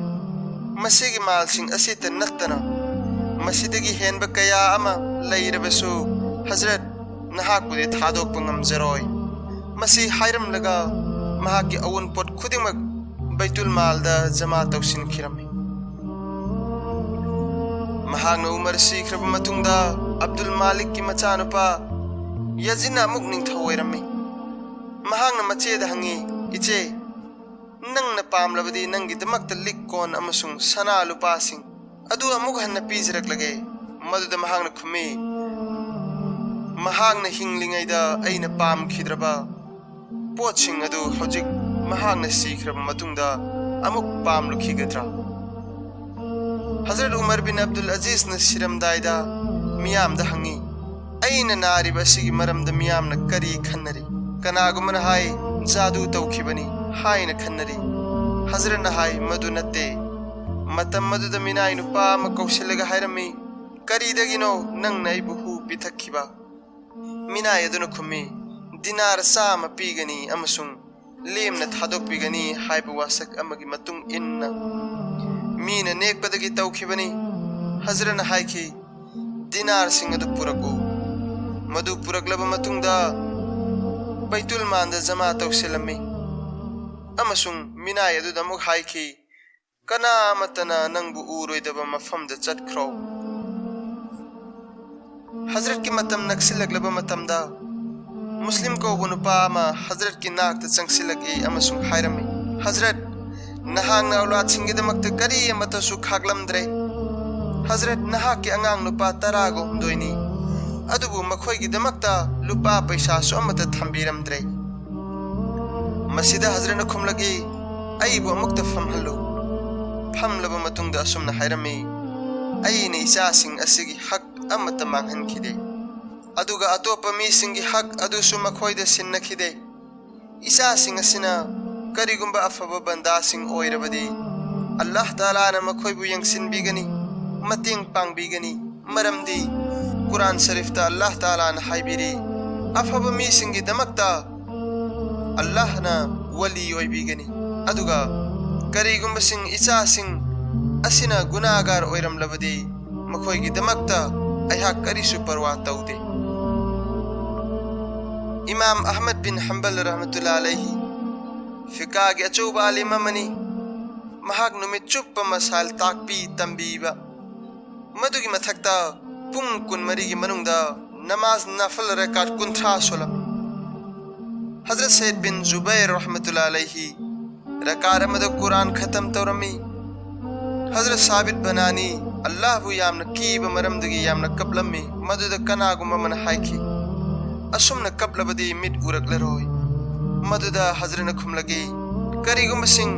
"ꯃꯁꯤꯒꯤ ꯃꯥꯜꯁꯤꯡ ꯑꯁꯤꯇ ꯅꯠꯇꯅ ꯃꯁꯤꯗꯒꯤ ꯍꯦꯟꯕ ꯀꯌꯥ ꯑꯃ ꯂꯩꯔꯕꯁꯨ, ꯍꯖꯔꯠ, ꯅꯍꯥꯛꯄꯨꯗꯤ ꯊꯥꯗꯣꯛꯄ ꯉꯝꯖꯔꯣꯏ"꯫ ꯃꯁꯤ ꯍꯥꯏꯔꯝꯂꯒ ꯃꯍꯥꯛꯀꯤ ꯑꯋꯨꯟꯄꯣꯠ ꯈꯨꯗꯤꯡꯃꯛ ꯕꯩꯇꯨꯜ ꯃꯥꯜꯗ ꯖꯃꯥ ꯇꯧꯁꯤꯟꯈꯤꯔꯝꯃꯤ꯫ ꯃꯍꯥꯛꯅ ꯎꯃꯔ ꯁꯤꯈ꯭ꯔꯕ ꯃꯇꯨꯡꯗ ꯑꯕꯗꯨꯜ ꯃꯥꯂꯤꯛꯀꯤ ꯃꯆꯥꯅꯨꯄꯥ ꯌꯥꯖꯤꯟꯅ ꯑꯃꯨꯛ ꯅꯤꯡꯊꯧ ꯑꯣꯏꯔꯝꯃꯤ꯫ ꯃꯍꯥꯛꯅ ꯃꯆꯦꯗ ꯍꯪꯉꯤ, "ꯏꯆꯦ, ꯅꯪꯅ ꯄꯥꯝꯂꯕꯗꯤ ꯅꯪꯒꯤꯗꯃꯛꯇ ꯂꯤꯛ ꯀꯣꯟ ꯑꯃꯁꯨꯡ ꯁꯅꯥ ꯂꯨꯄꯥꯁꯤꯡ ꯑꯗꯨ ꯑꯃꯨꯛ ꯍꯟꯅ ꯄꯤꯖꯔꯛꯂꯒꯦ꯫ ꯃꯗꯨꯗ ꯃꯍꯥꯛꯅ ꯈꯨꯝꯃꯤ, ꯃꯍꯥꯛꯅ ꯍꯤꯡꯂꯤꯉꯩꯗ ꯑꯩꯅ ꯄꯥꯝꯈꯤꯗ꯭ꯔꯕ ꯄꯣꯠꯁꯤꯡ ꯑꯗꯨ ꯍꯧꯖꯤꯛ ꯃꯍꯥꯛꯅ ꯁꯤꯈ꯭ꯔꯕ ꯃꯇꯨꯡꯗ ꯑꯃꯨꯛ ꯄꯥꯝꯂꯛꯈꯤꯒꯗ꯭ꯔꯥ? ꯍꯖꯔꯠ ꯎꯃꯔ ꯕꯤꯟ ꯑꯕꯗꯨꯜ ꯑꯖꯤꯖꯅ ꯁꯤꯔꯝꯗꯥꯏꯗ ꯃꯤꯌꯥꯝꯗ ꯍꯪꯉꯤ, "ꯑꯩꯅ ꯅꯥꯔꯤꯕ ꯑꯁꯤꯒꯤ ꯃꯔꯝꯗ ꯃꯤꯌꯥꯝꯅ ꯀꯔꯤ ꯈꯟꯅꯔꯤ?" ꯀꯅꯥꯒꯨꯝꯕꯅ ꯍꯥꯏ, "ꯖꯥꯗꯨ ꯇꯧꯈꯤꯕꯅꯤ" ꯍꯥꯏꯅ ꯈꯟꯅꯔꯤ꯫ ꯍꯖꯔꯠꯅ ꯍꯥꯏ, "ꯃꯗꯨ ꯅꯠꯇꯦ꯫ ꯃꯇꯝ ꯑꯗꯨꯗ ꯃꯤꯅꯥꯏ ꯅꯨꯄꯥ ꯑꯃ ꯀꯧꯁꯤꯜꯂꯒ ꯍꯥꯏꯔꯝꯃꯤ, 'ꯀꯔꯤꯗꯒꯤꯅꯣ ꯅꯪꯅ ꯑꯩꯕꯨ ꯍꯨ ꯄꯤꯊꯛꯈꯤꯕ?'" ꯃꯤꯅꯥꯏ ꯑꯗꯨꯅ ꯈꯨꯝꯃꯤ, "ꯗꯤꯅꯥꯔ ꯆꯥꯝꯃ ꯄꯤꯒꯅꯤ ꯑꯃꯁꯨꯡ ꯂꯦꯝꯅ ꯊꯥꯗꯣꯛꯄꯤꯒꯅꯤ" ꯍꯥꯏꯕ ꯋꯥꯁꯛ ꯑꯃꯒꯤ ꯃꯇꯨꯡ ꯏꯟꯅ ꯃꯤꯅ ꯅꯦꯛꯄꯗꯒꯤ ꯇꯧꯈꯤꯕꯅꯤ꯫ ꯍꯖꯔꯠꯅ ꯍꯥꯏꯈꯤ, "ꯗꯤꯅꯥꯔꯁꯤꯡ ꯑꯗꯨ ꯄꯨꯔꯛꯎ"꯫ ꯃꯗꯨ ꯄꯨꯔꯛꯂꯕ ꯃꯇꯨꯡꯗ ꯕꯩꯇꯨꯜ ꯃꯥꯟꯗ ꯖꯃꯥ ꯇꯧꯁꯤꯜꯂꯝꯃꯤ ꯑꯃꯁꯨꯡ ꯃꯤꯅꯥꯏ ꯑꯗꯨꯗ ꯑꯃꯨꯛ ꯍꯥꯏꯈꯤ, "ꯀꯅꯥ ꯑꯃꯠꯇꯅ ꯅꯪꯕꯨ ꯎꯔꯣꯏꯗꯕ ꯃꯐꯝꯗ ꯆꯠꯈ꯭ꯔꯣ"꯫ ꯍꯖꯔꯠꯀꯤ ꯃꯇꯝ ꯅꯛꯁꯤꯜꯂꯛꯂꯕ ꯃꯇꯝꯗ ꯃꯨꯁꯂꯤꯝ ꯀꯧꯕ ꯅꯨꯄꯥ ꯑꯃ ꯍꯖꯔꯠꯀꯤ ꯅꯥꯛꯇ ꯆꯪꯁꯤꯜꯂꯛꯏ ꯑꯃꯁꯨꯡ ꯍꯥꯏꯔꯝꯃꯤ, "ꯍꯖꯔꯠ, ꯅꯍꯥꯛꯅ ꯑꯧꯂꯥꯗꯁꯤꯡꯒꯤꯗꯃꯛꯇ ꯀꯔꯤ ꯑꯃꯠꯇꯁꯨ ꯈꯥꯛꯂꯝꯗ꯭ꯔꯦ꯫ ꯍꯖꯔꯠ, ꯅꯍꯥꯛꯀꯤ ꯑꯉꯥꯡ ꯅꯨꯄꯥ ꯇꯔꯥꯒ ꯍꯨꯝꯗꯣꯏꯅꯤ, ꯑꯗꯨꯕꯨ ꯃꯈꯣꯏꯒꯤꯗꯃꯛꯇ ꯂꯨꯄꯥ ꯄꯩꯁꯥꯁꯨ ꯑꯃꯠꯇ ꯊꯝꯕꯤꯔꯝꯗ꯭ꯔꯦ"꯫ ꯃꯁꯤꯗ ꯍꯖꯔꯠꯅ ꯈꯨꯝꯂꯛꯏ, "ꯑꯩꯕꯨ ꯑꯃꯨꯛꯇ ꯐꯝꯍꯜꯂꯨ"꯫ ꯐꯝꯂꯕ ꯃꯇꯨꯡꯗ ꯑꯁꯨꯝꯅ ꯍꯥꯏꯔꯝꯃꯤ, "ꯑꯩꯅ ꯏꯆꯥꯁꯤꯡ ꯑꯁꯤꯒꯤ ꯍꯛ ꯑꯃꯠꯇ ꯃꯥꯡꯍꯟꯈꯤꯗꯦ, ꯑꯗꯨꯒ ꯑꯇꯣꯞꯄ ꯃꯤꯁꯤꯡꯒꯤ ꯍꯛ ꯑꯗꯨꯁꯨ ꯃꯈꯣꯏꯗ ꯁꯤꯟꯅꯈꯤꯗꯦ꯫ ꯏꯆꯥꯁꯤꯡ ꯑꯁꯤꯅ ꯀꯔꯤꯒꯨꯝꯕ ꯑꯐꯕ ꯕꯟꯗꯥꯁꯤꯡ ꯑꯣꯏꯔꯕꯗꯤ, ꯑꯜꯂꯥꯍ ꯇꯥꯂꯥꯅ ꯃꯈꯣꯏꯕꯨ ꯌꯦꯡꯁꯤꯟꯕꯤꯒꯅꯤ, ꯃꯇꯦꯡ ꯄꯥꯡꯕꯤꯒꯅꯤ꯫ ꯃꯔꯝꯗꯤ ꯀꯨꯔꯥꯟ ꯁꯔꯤꯐꯇ ꯑꯜꯂꯥꯍ ꯇꯥꯂꯥꯅ ꯍꯥꯏꯕꯤꯔꯤ, ꯑꯐꯕ ꯃꯤꯁꯤꯡꯒꯤꯗꯃꯛꯇ ꯑꯜꯂꯥꯍꯅ ꯋꯂꯤ ꯑꯣꯏꯕꯤꯒꯅꯤ, ꯑꯗꯨꯒ ꯀꯔꯤꯒꯨꯝꯕꯁꯤꯡ ꯏꯆꯥꯁꯤꯡ ꯑꯁꯤꯅ ꯒꯨꯅꯥꯒꯥꯔ ꯑꯣꯏꯔꯝꯂꯕꯗꯤ, ꯃꯈꯣꯏꯒꯤꯗꯃꯛꯇ ꯑꯩꯍꯥꯛ ꯀꯔꯤꯁꯨ ꯄꯔꯋꯥ ꯇꯧꯗꯦ"꯫ ꯏꯃꯥꯝ ꯑꯍꯃꯗ ꯕꯤꯟ ꯍꯝꯕꯜ ꯔꯍꯃꯇꯨꯜꯂꯥ ꯑꯂꯩꯍꯤ ꯐꯤꯀꯥꯒꯤ ꯑꯆꯧꯕ ꯑꯥꯂꯤꯝ ꯑꯃꯅꯤ꯫ ꯃꯍꯥꯛ ꯅꯨꯃꯤꯠ ꯆꯨꯞꯄ ꯃꯁꯥꯏꯜ ꯇꯥꯛꯄꯤ ꯇꯝꯕꯤꯕ, ꯃꯗꯨꯒꯤ ꯃꯊꯛꯇ ꯄꯨꯡ ꯀꯨꯟꯃꯔꯤꯒꯤ ꯃꯅꯨꯡꯗ ꯅꯃꯥꯖ ꯅꯐꯜ ꯔꯀꯥꯠ ꯀꯨꯟꯊ꯭ꯔꯥ ꯁꯣꯜꯂꯝꯃꯤ꯫ ꯍꯖꯔꯠ ꯁꯌꯤꯗ ꯕꯤꯟ ꯖꯨꯕꯩꯔ ꯔꯍꯃꯇꯨꯜꯂꯥ ꯑꯂꯩꯍꯤ ꯔꯀꯥꯠ ꯑꯃꯗ ꯀꯨꯔꯥꯟ ꯈꯇꯝ ꯇꯧꯔꯝꯃꯤ꯫ ꯍꯖꯔꯠ ꯁꯥꯕꯤꯠ ꯕꯅꯥꯅꯤ ꯑꯜꯂꯥꯍꯕꯨ ꯌꯥꯝꯅ ꯀꯤꯕ ꯃꯔꯝꯗꯒꯤ ꯌꯥꯝꯅ ꯀꯞꯂꯝꯃꯤ꯫ ꯃꯗꯨꯗ ꯀꯅꯥꯒꯨꯝꯕ ꯑꯃꯅ ꯍꯥꯏꯈꯤ, "ꯑꯁꯨꯝꯅ ꯀꯞꯂꯕꯗꯤ ꯃꯤꯠ ꯎꯔꯛꯂꯔꯣꯏ"꯫ ꯃꯗꯨꯗ ꯍꯖꯔꯠꯅ ꯈꯨꯝꯂꯛꯏ, "ꯀꯔꯤꯒꯨꯝꯕꯁꯤꯡ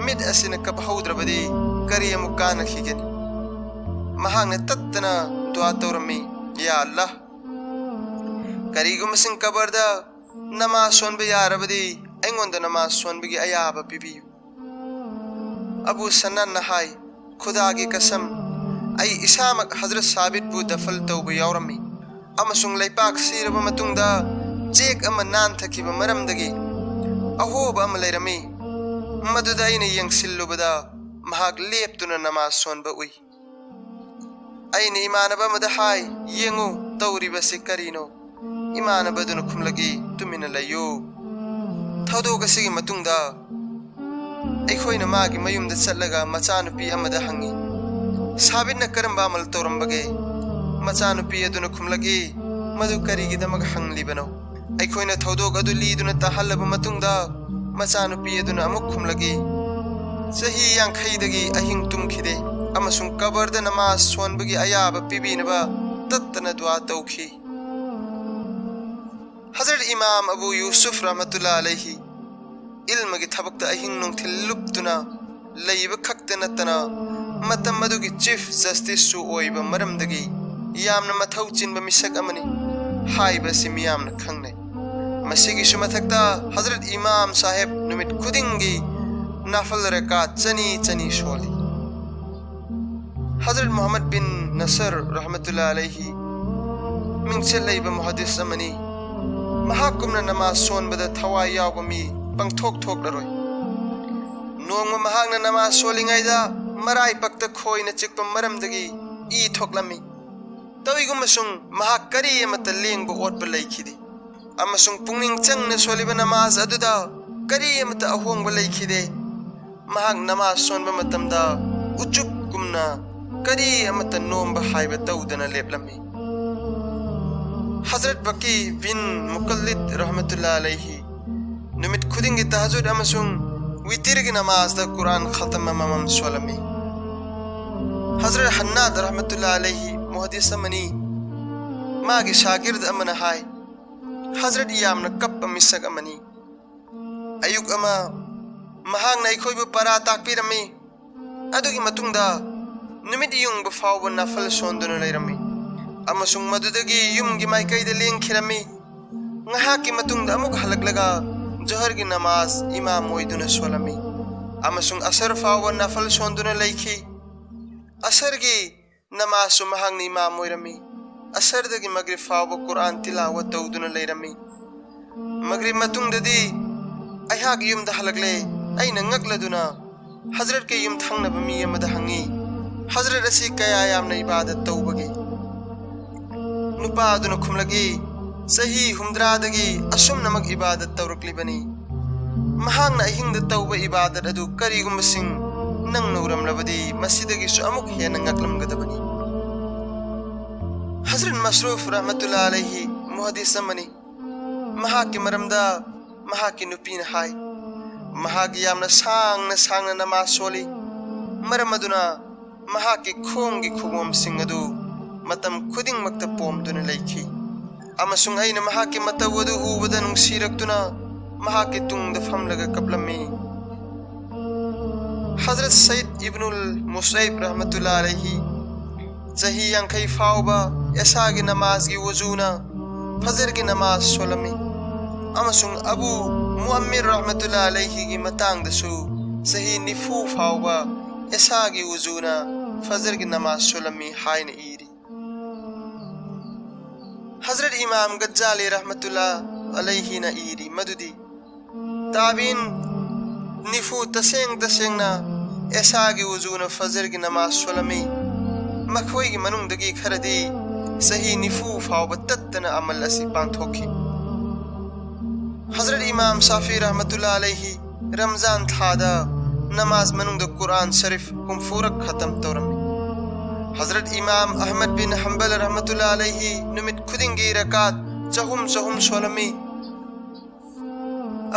ꯃꯤꯠ ꯑꯁꯤꯅ ꯀꯞꯍꯧꯗ꯭ꯔꯕꯗꯤ ꯀꯔꯤ ꯑꯃꯨꯛ ꯀꯥꯟꯅꯈꯤꯒꯅꯤ?" ꯃꯍꯥꯛꯅ ꯇꯠꯇꯅ ꯗꯨꯋꯥ ꯇꯧꯔꯝꯃꯤ, "ꯌꯥ ꯑꯜꯂꯥꯍ, ꯀꯔꯤꯒꯨꯝꯕꯁꯤꯡ ꯀꯕꯔꯗ ꯅꯃꯥꯖ ꯁꯣꯟꯕ ꯌꯥꯔꯕꯗꯤ ꯑꯩꯉꯣꯟꯗ ꯅꯃꯥꯖ ꯁꯣꯟꯕꯒꯤ ꯑꯌꯥꯕ ꯄꯤꯕꯤꯌꯨ"꯫ ꯑꯕꯨ ꯁꯅꯥꯟꯅ ꯍꯥꯏ, "ꯈꯨꯗꯥꯒꯤ ꯀꯁꯝ, ꯑꯩ ꯏꯁꯥꯃꯛ ꯍꯖꯔꯠ ꯁꯥꯕꯤꯠꯄꯨ ꯗꯐꯜ ꯇꯧꯕ ꯌꯥꯎꯔꯝꯃꯤ, ꯑꯃꯁꯨꯡ ꯂꯩꯄꯥꯛ ꯁꯤꯔꯕ ꯃꯇꯨꯡꯗ ꯆꯦꯛ ꯑꯃ ꯅꯥꯟꯊꯈꯤꯕ ꯃꯔꯝꯗꯒꯤ ꯑꯍꯣꯕ ꯑꯃ ꯂꯩꯔꯝꯃꯤ꯫ ꯃꯗꯨꯗ ꯑꯩꯅ ꯌꯦꯡꯁꯤꯜꯂꯨꯕꯗ ꯃꯍꯥꯛ ꯂꯦꯞꯇꯨꯅ ꯅꯃꯥꯖ ꯁꯣꯟꯕ ꯎꯏ꯫ ꯑꯩꯅ ꯏꯃꯥꯟꯅꯕ ꯑꯃꯗ ꯍꯥꯏ, 'ꯌꯦꯡꯉꯨ, ꯇꯧꯔꯤꯕꯁꯤ ꯀꯔꯤꯅꯣ?' ꯏꯃꯥꯟꯅꯕ ꯑꯗꯨꯅ ꯈꯨꯝꯂꯛꯏ, 'ꯇꯨꯃꯤꯟꯅ ꯂꯩꯌꯨ.'" ꯊꯧꯗꯣꯛ ꯑꯁꯤꯒꯤ ꯃꯇꯨꯡꯗ ꯑꯩꯈꯣꯏꯅ ꯃꯥꯒꯤ ꯃꯌꯨꯝꯗ ꯆꯠꯂꯒ ꯃꯆꯥꯅꯨꯄꯤ ꯑꯃꯗ ꯍꯪꯉꯤ, "ꯁꯥꯕꯤꯠꯅ ꯀꯔꯝꯕ ꯑꯃꯜ ꯇꯧꯔꯝꯕꯒꯦ?" ꯃꯆꯥꯅꯨꯄꯤ ꯑꯗꯨꯅ ꯈꯨꯝꯂꯛꯏ, "ꯃꯗꯨ ꯀꯔꯤꯒꯤꯗꯃꯛ ꯍꯪꯂꯤꯕꯅꯣ?" ꯑꯩꯈꯣꯏꯅ ꯊꯧꯗꯣꯛ ꯑꯗꯨ ꯂꯤꯗꯨꯅ ꯇꯥꯍꯜꯂꯕ ꯃꯇꯨꯡꯗ, ꯃꯆꯥꯅꯨꯄꯤ ꯑꯗꯨꯅ ꯑꯃꯨꯛ ꯈꯨꯝꯂꯛꯏ, "ꯆꯍꯤ ꯌꯥꯡꯈꯩꯗꯒꯤ ꯑꯍꯤꯡ ꯇꯨꯝꯈꯤꯗꯦ, ꯑꯃꯁꯨꯡ ꯀꯕꯔꯗ ꯅꯃꯥꯖ ꯁꯣꯟꯕꯒꯤ ꯑꯌꯥꯕ ꯄꯤꯕꯤꯅꯕ ꯇꯠꯇꯅ ꯗꯨꯋꯥ ꯇꯧꯈꯤ"꯫ ꯍꯖꯔꯠ ꯏꯃꯥꯝ ꯑꯕꯨ ꯌꯨꯁꯨꯐ ꯔꯍꯃꯇꯨꯜꯂꯥ ꯑꯂꯩꯍꯤ ꯏꯜꯃꯒꯤ ꯊꯕꯛꯇ ꯑꯍꯤꯡ ꯅꯨꯡꯊꯤꯜ ꯂꯨꯞꯇꯨꯅ ꯂꯩꯕ ꯈꯛꯇ ꯅꯠꯇꯅ, ꯃꯇꯝ ꯑꯗꯨꯒꯤ ꯆꯤꯐ ꯖꯁꯇꯤꯁꯁꯨ ꯑꯣꯏꯕ ꯃꯔꯝꯗꯒꯤ ꯌꯥꯝꯅ ꯃꯊꯧ ꯆꯤꯟꯕ ꯃꯤꯁꯛ ꯑꯃꯅꯤ ꯍꯥꯏꯕ ꯑꯁꯤ ꯃꯤꯌꯥꯝꯅ ꯈꯪꯅꯩ꯫ ꯃꯁꯤꯒꯤꯁꯨ ꯃꯊꯛꯇ, ꯍꯖꯔꯠ ꯏꯃꯥꯝ ꯁꯥꯍꯦꯕ ꯅꯨꯃꯤꯠ ꯈꯨꯗꯤꯡꯒꯤ ꯅꯥꯐꯜ ꯔꯀꯥꯠ ꯆꯅꯤ ꯆꯅꯤ ꯁꯣꯜꯂꯤ꯫ ꯍꯖꯔꯠ ꯃꯨꯍꯝꯃꯗ ꯕꯤꯟ ꯅꯁꯔ ꯔꯍꯃꯇꯨꯜꯂꯥ ꯑꯂꯩꯍꯤ ꯃꯤꯡꯆꯠ ꯂꯩꯕ ꯃꯨꯍꯗꯤꯁ ꯑꯃꯅꯤ꯫ ꯃꯍꯥꯛꯀꯨꯝꯅ ꯅꯃꯥꯖ ꯁꯣꯟꯕꯗ ꯊꯋꯥꯏ ꯌꯥꯎꯕ ꯃꯤ ꯄꯪꯊꯣꯛ ꯊꯣꯛꯂꯔꯣꯏ꯫ ꯅꯣꯡꯃ ꯃꯍꯥꯛꯅ ꯅꯃꯥꯖ ꯁꯣꯜꯂꯤꯉꯩꯗ ꯃꯔꯥꯏ ꯄꯛꯇ ꯈꯣꯏꯅ ꯆꯤꯛꯄ ꯃꯔꯝꯗꯒꯤ ꯏ ꯊꯣꯛꯂꯝꯃꯤ꯫ ꯇꯧꯏꯒꯨꯝꯕꯁꯨꯡ ꯃꯍꯥꯛ ꯀꯔꯤ ꯑꯃꯠꯇ ꯂꯦꯡꯕ ꯑꯣꯠꯄ ꯂꯩꯈꯤꯗꯦ, ꯑꯃꯁꯨꯡ ꯄꯨꯛꯅꯤꯡ ꯆꯪꯅ ꯁꯣꯜꯂꯤꯕ ꯅꯃꯥꯖ ꯑꯗꯨꯗ ꯀꯔꯤ ꯑꯃꯠꯇ ꯑꯍꯣꯡꯕ ꯂꯩꯈꯤꯗꯦ꯫ ꯃꯍꯥꯛ ꯅꯃꯥꯖ ꯁꯣꯟꯕ ꯃꯇꯝꯗ ꯎꯆꯨꯞꯒꯨꯝꯅ ꯀꯔꯤ ꯑꯃꯠꯇ ꯅꯣꯝꯕ ꯍꯥꯏꯕ ꯇꯧꯗꯅ ꯂꯦꯞꯂꯝꯃꯤ꯫ ꯍꯖꯔꯠ ꯕꯀꯤ ꯕꯤꯟ ꯃꯨꯀꯜꯂꯤꯗ ꯔꯍꯃꯇꯨꯜꯂꯥ ꯑꯂꯩꯍꯤ ꯅꯨꯃꯤꯠ ꯈꯨꯗꯤꯡꯒꯤ ꯇꯍꯖꯨꯗ ꯑꯃꯁꯨꯡ ꯋꯤꯇꯤꯔꯒꯤ ꯅꯃꯥꯖꯗ ꯀꯨꯔꯥꯟ ꯈꯇꯝ ꯑꯃꯃꯝ ꯁꯣꯜꯂꯝꯃꯤ꯫ ꯍꯖꯔꯠ ꯍꯟꯅꯥꯗ ꯔꯍꯃꯇꯨꯜꯂꯥ ꯑꯂꯩꯍꯤ ꯃꯨꯍꯗꯤꯁ ꯑꯃꯅꯤ꯫ ꯃꯥꯒꯤ ꯁꯥꯒꯤꯔꯗ ꯑꯃꯅ ꯍꯥꯏ, ꯍꯖꯔꯠ ꯌꯥꯝꯅ ꯀꯞꯄ ꯃꯤꯁꯛ ꯑꯃꯅꯤ꯫ ꯑꯌꯨꯛ ꯑꯃ ꯃꯍꯥꯛꯅ ꯑꯩꯈꯣꯏꯕꯨ ꯄꯔꯥ ꯇꯥꯛꯄꯤꯔꯝꯃꯤ꯫ ꯑꯗꯨꯒꯤ ꯃꯇꯨꯡꯗ ꯅꯨꯃꯤꯠ ꯌꯨꯡꯕ ꯐꯥꯎꯕ ꯅꯐꯜ ꯁꯣꯟꯗꯨꯅ ꯂꯩꯔꯝꯃꯤ ꯑꯃꯁꯨꯡ ꯃꯗꯨꯗꯒꯤ ꯌꯨꯝꯒꯤ ꯃꯥꯏꯀꯩꯗ ꯂꯦꯡꯈꯤꯔꯝꯃꯤ꯫ ꯉꯥꯏꯍꯥꯛꯀꯤ ꯃꯇꯨꯡꯗ ꯑꯃꯨꯛ ꯍꯜꯂꯛꯂꯒ ꯖꯣꯍꯔꯒꯤ ꯅꯃꯥꯖ ꯏꯃꯥꯝ ꯑꯣꯏꯗꯨꯅ ꯁꯣꯜꯂꯝꯃꯤ ꯑꯃꯁꯨꯡ ꯑꯁꯔ ꯐꯥꯎꯕ ꯅꯐꯜ ꯁꯣꯟꯗꯨꯅ ꯂꯩꯈꯤ꯫ ꯑꯁꯔꯒꯤ ꯅꯃꯥꯖꯁꯨ ꯃꯍꯥꯛꯅ ꯏꯃꯥꯝ ꯑꯣꯏꯔꯝꯃꯤ꯫ ꯑꯁꯔꯗꯒꯤ ꯃꯒ꯭ꯔꯤꯕ ꯐꯥꯎꯕ ꯀꯨꯔꯥꯟ ꯇꯤꯂꯥꯋ ꯇꯧꯗꯨꯅ ꯂꯩꯔꯝꯃꯤ꯫ ꯃꯒ꯭ꯔꯤꯕ ꯃꯇꯨꯡꯗꯗꯤ ꯑꯩꯍꯥꯛ ꯌꯨꯝꯗ ꯍꯜꯂꯛꯂꯦ꯫ ꯑꯩꯅ ꯉꯛꯂꯗꯨꯅ ꯍꯖꯔꯠꯀꯤ ꯌꯨꯝꯊꯪꯅꯕ ꯃꯤ ꯑꯃꯗ ꯍꯪꯉꯤ, "ꯍꯖꯔꯠ ꯑꯁꯤ ꯀꯌꯥ ꯌꯥꯝꯅ ꯏꯕꯥꯗꯠ ꯇꯧꯕꯒꯦ?" ꯅꯨꯄꯥ ꯑꯗꯨꯅ ꯈꯨꯝꯂꯛꯏ, "ꯆꯍꯤ ꯍꯨꯝꯗ꯭ꯔꯥꯗꯒꯤ ꯑꯁꯨꯝꯅꯃꯛ ꯏꯕꯥꯗꯠ ꯇꯧꯔꯛꯂꯤꯕꯅꯤ꯫ ꯃꯍꯥꯛꯅ ꯑꯍꯤꯡꯗ ꯇꯧꯕ ꯏꯕꯥꯗꯠ ꯑꯗꯨ ꯀꯔꯤꯒꯨꯝꯕꯁꯤꯡ ꯅꯪꯅ ꯎꯔꯝꯂꯕꯗꯤ ꯃꯁꯤꯗꯒꯤꯁꯨ ꯑꯃꯨꯛ ꯍꯦꯟꯅ ꯉꯛꯂꯝꯒꯗꯕꯅꯤ꯫" ꯍꯖꯔꯠ ꯃꯁꯔꯨꯐ ꯔꯍꯃꯇꯨꯜꯂꯥ ꯑꯂꯩꯍꯤ ꯃꯨꯍꯗꯤꯁ ꯑꯃꯅꯤ꯫ ꯃꯍꯥꯛꯀꯤ ꯃꯔꯝꯗ ꯃꯍꯥꯛꯀꯤ ꯅꯨꯄꯤꯅ ꯍꯥꯏ, ꯃꯍꯥꯛ ꯌꯥꯝꯅ ꯁꯥꯡꯅ ꯁꯥꯡꯅ ꯅꯃꯥꯖ ꯁꯣꯜꯂꯤ꯫ ꯃꯔꯝ ꯑꯗꯨꯅ ꯃꯍꯥꯛꯀꯤ ꯈꯣꯡꯒꯤ ꯈꯨꯕꯣꯝꯁꯤꯡ ꯑꯗꯨ ꯃꯇꯝ ꯈꯨꯗꯤꯡꯃꯛꯇ ꯄꯣꯝꯗꯨꯅ ꯂꯩꯈꯤ꯫ ꯑꯃꯁꯨꯡ ꯑꯩꯅ ꯃꯍꯥꯛꯀꯤ ꯃꯇꯧ ꯑꯗꯨ ꯎꯕꯗ ꯅꯨꯡꯁꯤꯔꯛꯇꯨꯅ ꯃꯍꯥꯛꯀꯤ ꯇꯨꯡꯗ ꯐꯝꯂꯒ ꯀꯞꯂꯝꯃꯤ꯫ ꯍꯖꯔꯠ ꯁꯌꯤꯗ ꯏꯕꯅꯨꯜ ꯃꯨꯁꯩꯕ ꯔꯍꯃꯇꯨꯜꯂꯥ ꯑꯂꯩꯍꯤ ꯆꯍꯤ ꯌꯥꯡꯈꯩ ꯐꯥꯎꯕ ꯑꯦꯁꯥꯒꯤ ꯅꯃꯥꯖꯒꯤ ꯋꯖꯨꯅ ꯐꯖꯔꯒꯤ ꯅꯃꯥꯖ ꯁꯣꯜꯂꯝꯃꯤ꯫ ꯑꯃꯁꯨꯡ ꯑꯕꯨ ꯃꯨꯑꯝꯃꯤꯔ ꯔꯍꯃꯇꯨꯜꯂꯥ ꯑꯂꯩꯍꯤꯒꯤ ꯃꯇꯥꯡꯗꯁꯨ ꯆꯍꯤ ꯅꯤꯐꯨ ꯐꯥꯎꯕ ꯑꯦꯁꯥꯒꯤ ꯋꯖꯨꯅ ꯐꯖꯔꯒꯤ ꯅꯃꯥꯖ ꯁꯣꯜꯂꯝꯃꯤ ꯍꯥꯏꯅ ꯏꯔꯤ꯫ ꯍꯖꯔꯠ ꯏꯃꯥꯝ ꯒꯖꯥꯂꯤ ꯔꯍꯃꯇꯨꯜꯂꯥ ꯑꯂꯩꯍꯤꯅ ꯏꯔꯤ ꯃꯗꯨꯗꯤ ꯇꯥꯕꯤꯟ ꯅꯤꯐꯨ ꯇꯁꯦꯡ ꯇꯁꯦꯡꯅ ꯑꯦꯁꯥꯒꯤ ꯋꯖꯨꯅ ꯐꯖꯔꯒꯤ ꯅꯃꯥꯖ ꯁꯣꯜꯂꯝꯃꯤ꯫ ꯃꯈꯣꯏꯒꯤ ꯃꯅꯨꯡꯗꯒꯤ ꯈꯔꯗꯤ ꯆꯍꯤ ꯅꯤꯐꯨ ꯐꯥꯎꯕ ꯇꯠꯇꯅ ꯑꯃꯜ ꯑꯁꯤ ꯄꯥꯡꯊꯣꯛꯈꯤ꯫ ꯍꯖꯔꯠ ꯏꯃꯥꯝ ꯁꯥꯐꯤ ꯔꯍꯃꯇꯨꯜꯂꯥ ꯑꯂꯩꯍꯤ ꯔꯝꯖꯥꯟ ꯊꯥꯗ ꯅꯃꯥꯖ ꯃꯅꯨꯡꯗ ꯀꯨꯔꯥꯟ ꯁꯔꯤꯐ ꯍꯨꯝꯐꯨꯔꯛ ꯈꯇꯝ ꯇꯧꯔꯝꯃꯤ꯫ ꯍꯖꯔꯠ ꯏꯃꯥꯝ ꯑꯍꯃꯗ ꯕꯤꯟ ꯍꯝꯕꯜ ꯔꯍꯃꯇꯨꯜꯂꯥ ꯑꯂꯩꯍꯤ ꯅꯨꯃꯤꯠ ꯈꯨꯗꯤꯡꯒꯤ ꯔꯀꯥꯠ ꯆꯍꯨꯝ ꯆꯍꯨꯝ ꯁꯣꯜꯂꯝꯃꯤ꯫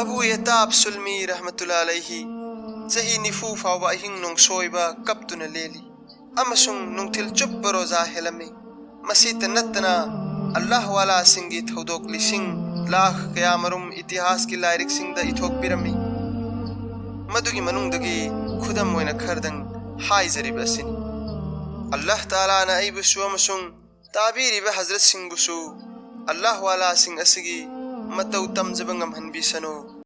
ꯑꯕꯨ ꯌꯦꯇꯥꯕ ꯁꯨꯜꯃꯤ ꯔꯍꯃꯇꯨꯜꯂꯥ ꯑꯂꯩꯍꯤ ꯆꯍꯤ ꯅꯤꯐꯨ ꯐꯥꯎꯕ ꯑꯍꯤꯡ ꯅꯣꯡꯁꯣꯏꯕ ꯀꯞꯇꯨꯅ ꯂꯦꯜꯂꯤ ꯑꯃꯁꯨꯡ ꯅꯨꯡꯊꯤꯜ ꯆꯨꯞꯄ ꯔꯣꯖꯥ ꯍꯦꯜꯂꯝꯃꯤ꯫ ꯃꯁꯤꯇ ꯅꯠꯇꯅ ꯑꯜꯂꯥꯍ ꯋꯥꯂꯥꯁꯤꯡꯒꯤ ꯊꯧꯗꯣꯛ ꯂꯤꯁꯤꯡ ꯂꯥꯈ ꯀꯌꯥꯃꯔꯨꯝ ꯏꯇꯤꯍꯥꯁꯀꯤ ꯂꯥꯏꯔꯤꯛꯁꯤꯡꯗ ꯏꯊꯣꯛꯄꯤꯔꯝꯃꯤ꯫ ꯃꯗꯨꯒꯤ ꯃꯅꯨꯡꯗꯒꯤ ꯈꯨꯗꯝ ꯑꯣꯏꯅ ꯈꯔꯗꯪ ꯍꯥꯏꯖꯔꯤꯕ ꯑꯁꯤꯅꯤ꯫ ꯑꯜꯂꯥꯍ ꯇꯥꯂꯥꯅ ꯑꯩꯕꯨꯁꯨ ꯑꯃꯁꯨꯡ ꯇꯥꯕꯤꯔꯤꯕ ꯍꯖꯔꯠꯁꯤꯡꯕꯨꯁꯨ ꯑꯜꯂꯥꯍ ꯋꯥꯂꯥꯁꯤꯡ ꯑꯁꯤꯒꯤ ꯃꯇꯧ ꯇꯝꯖꯕ ꯉꯝꯍꯟꯕꯤꯁꯅꯨ꯫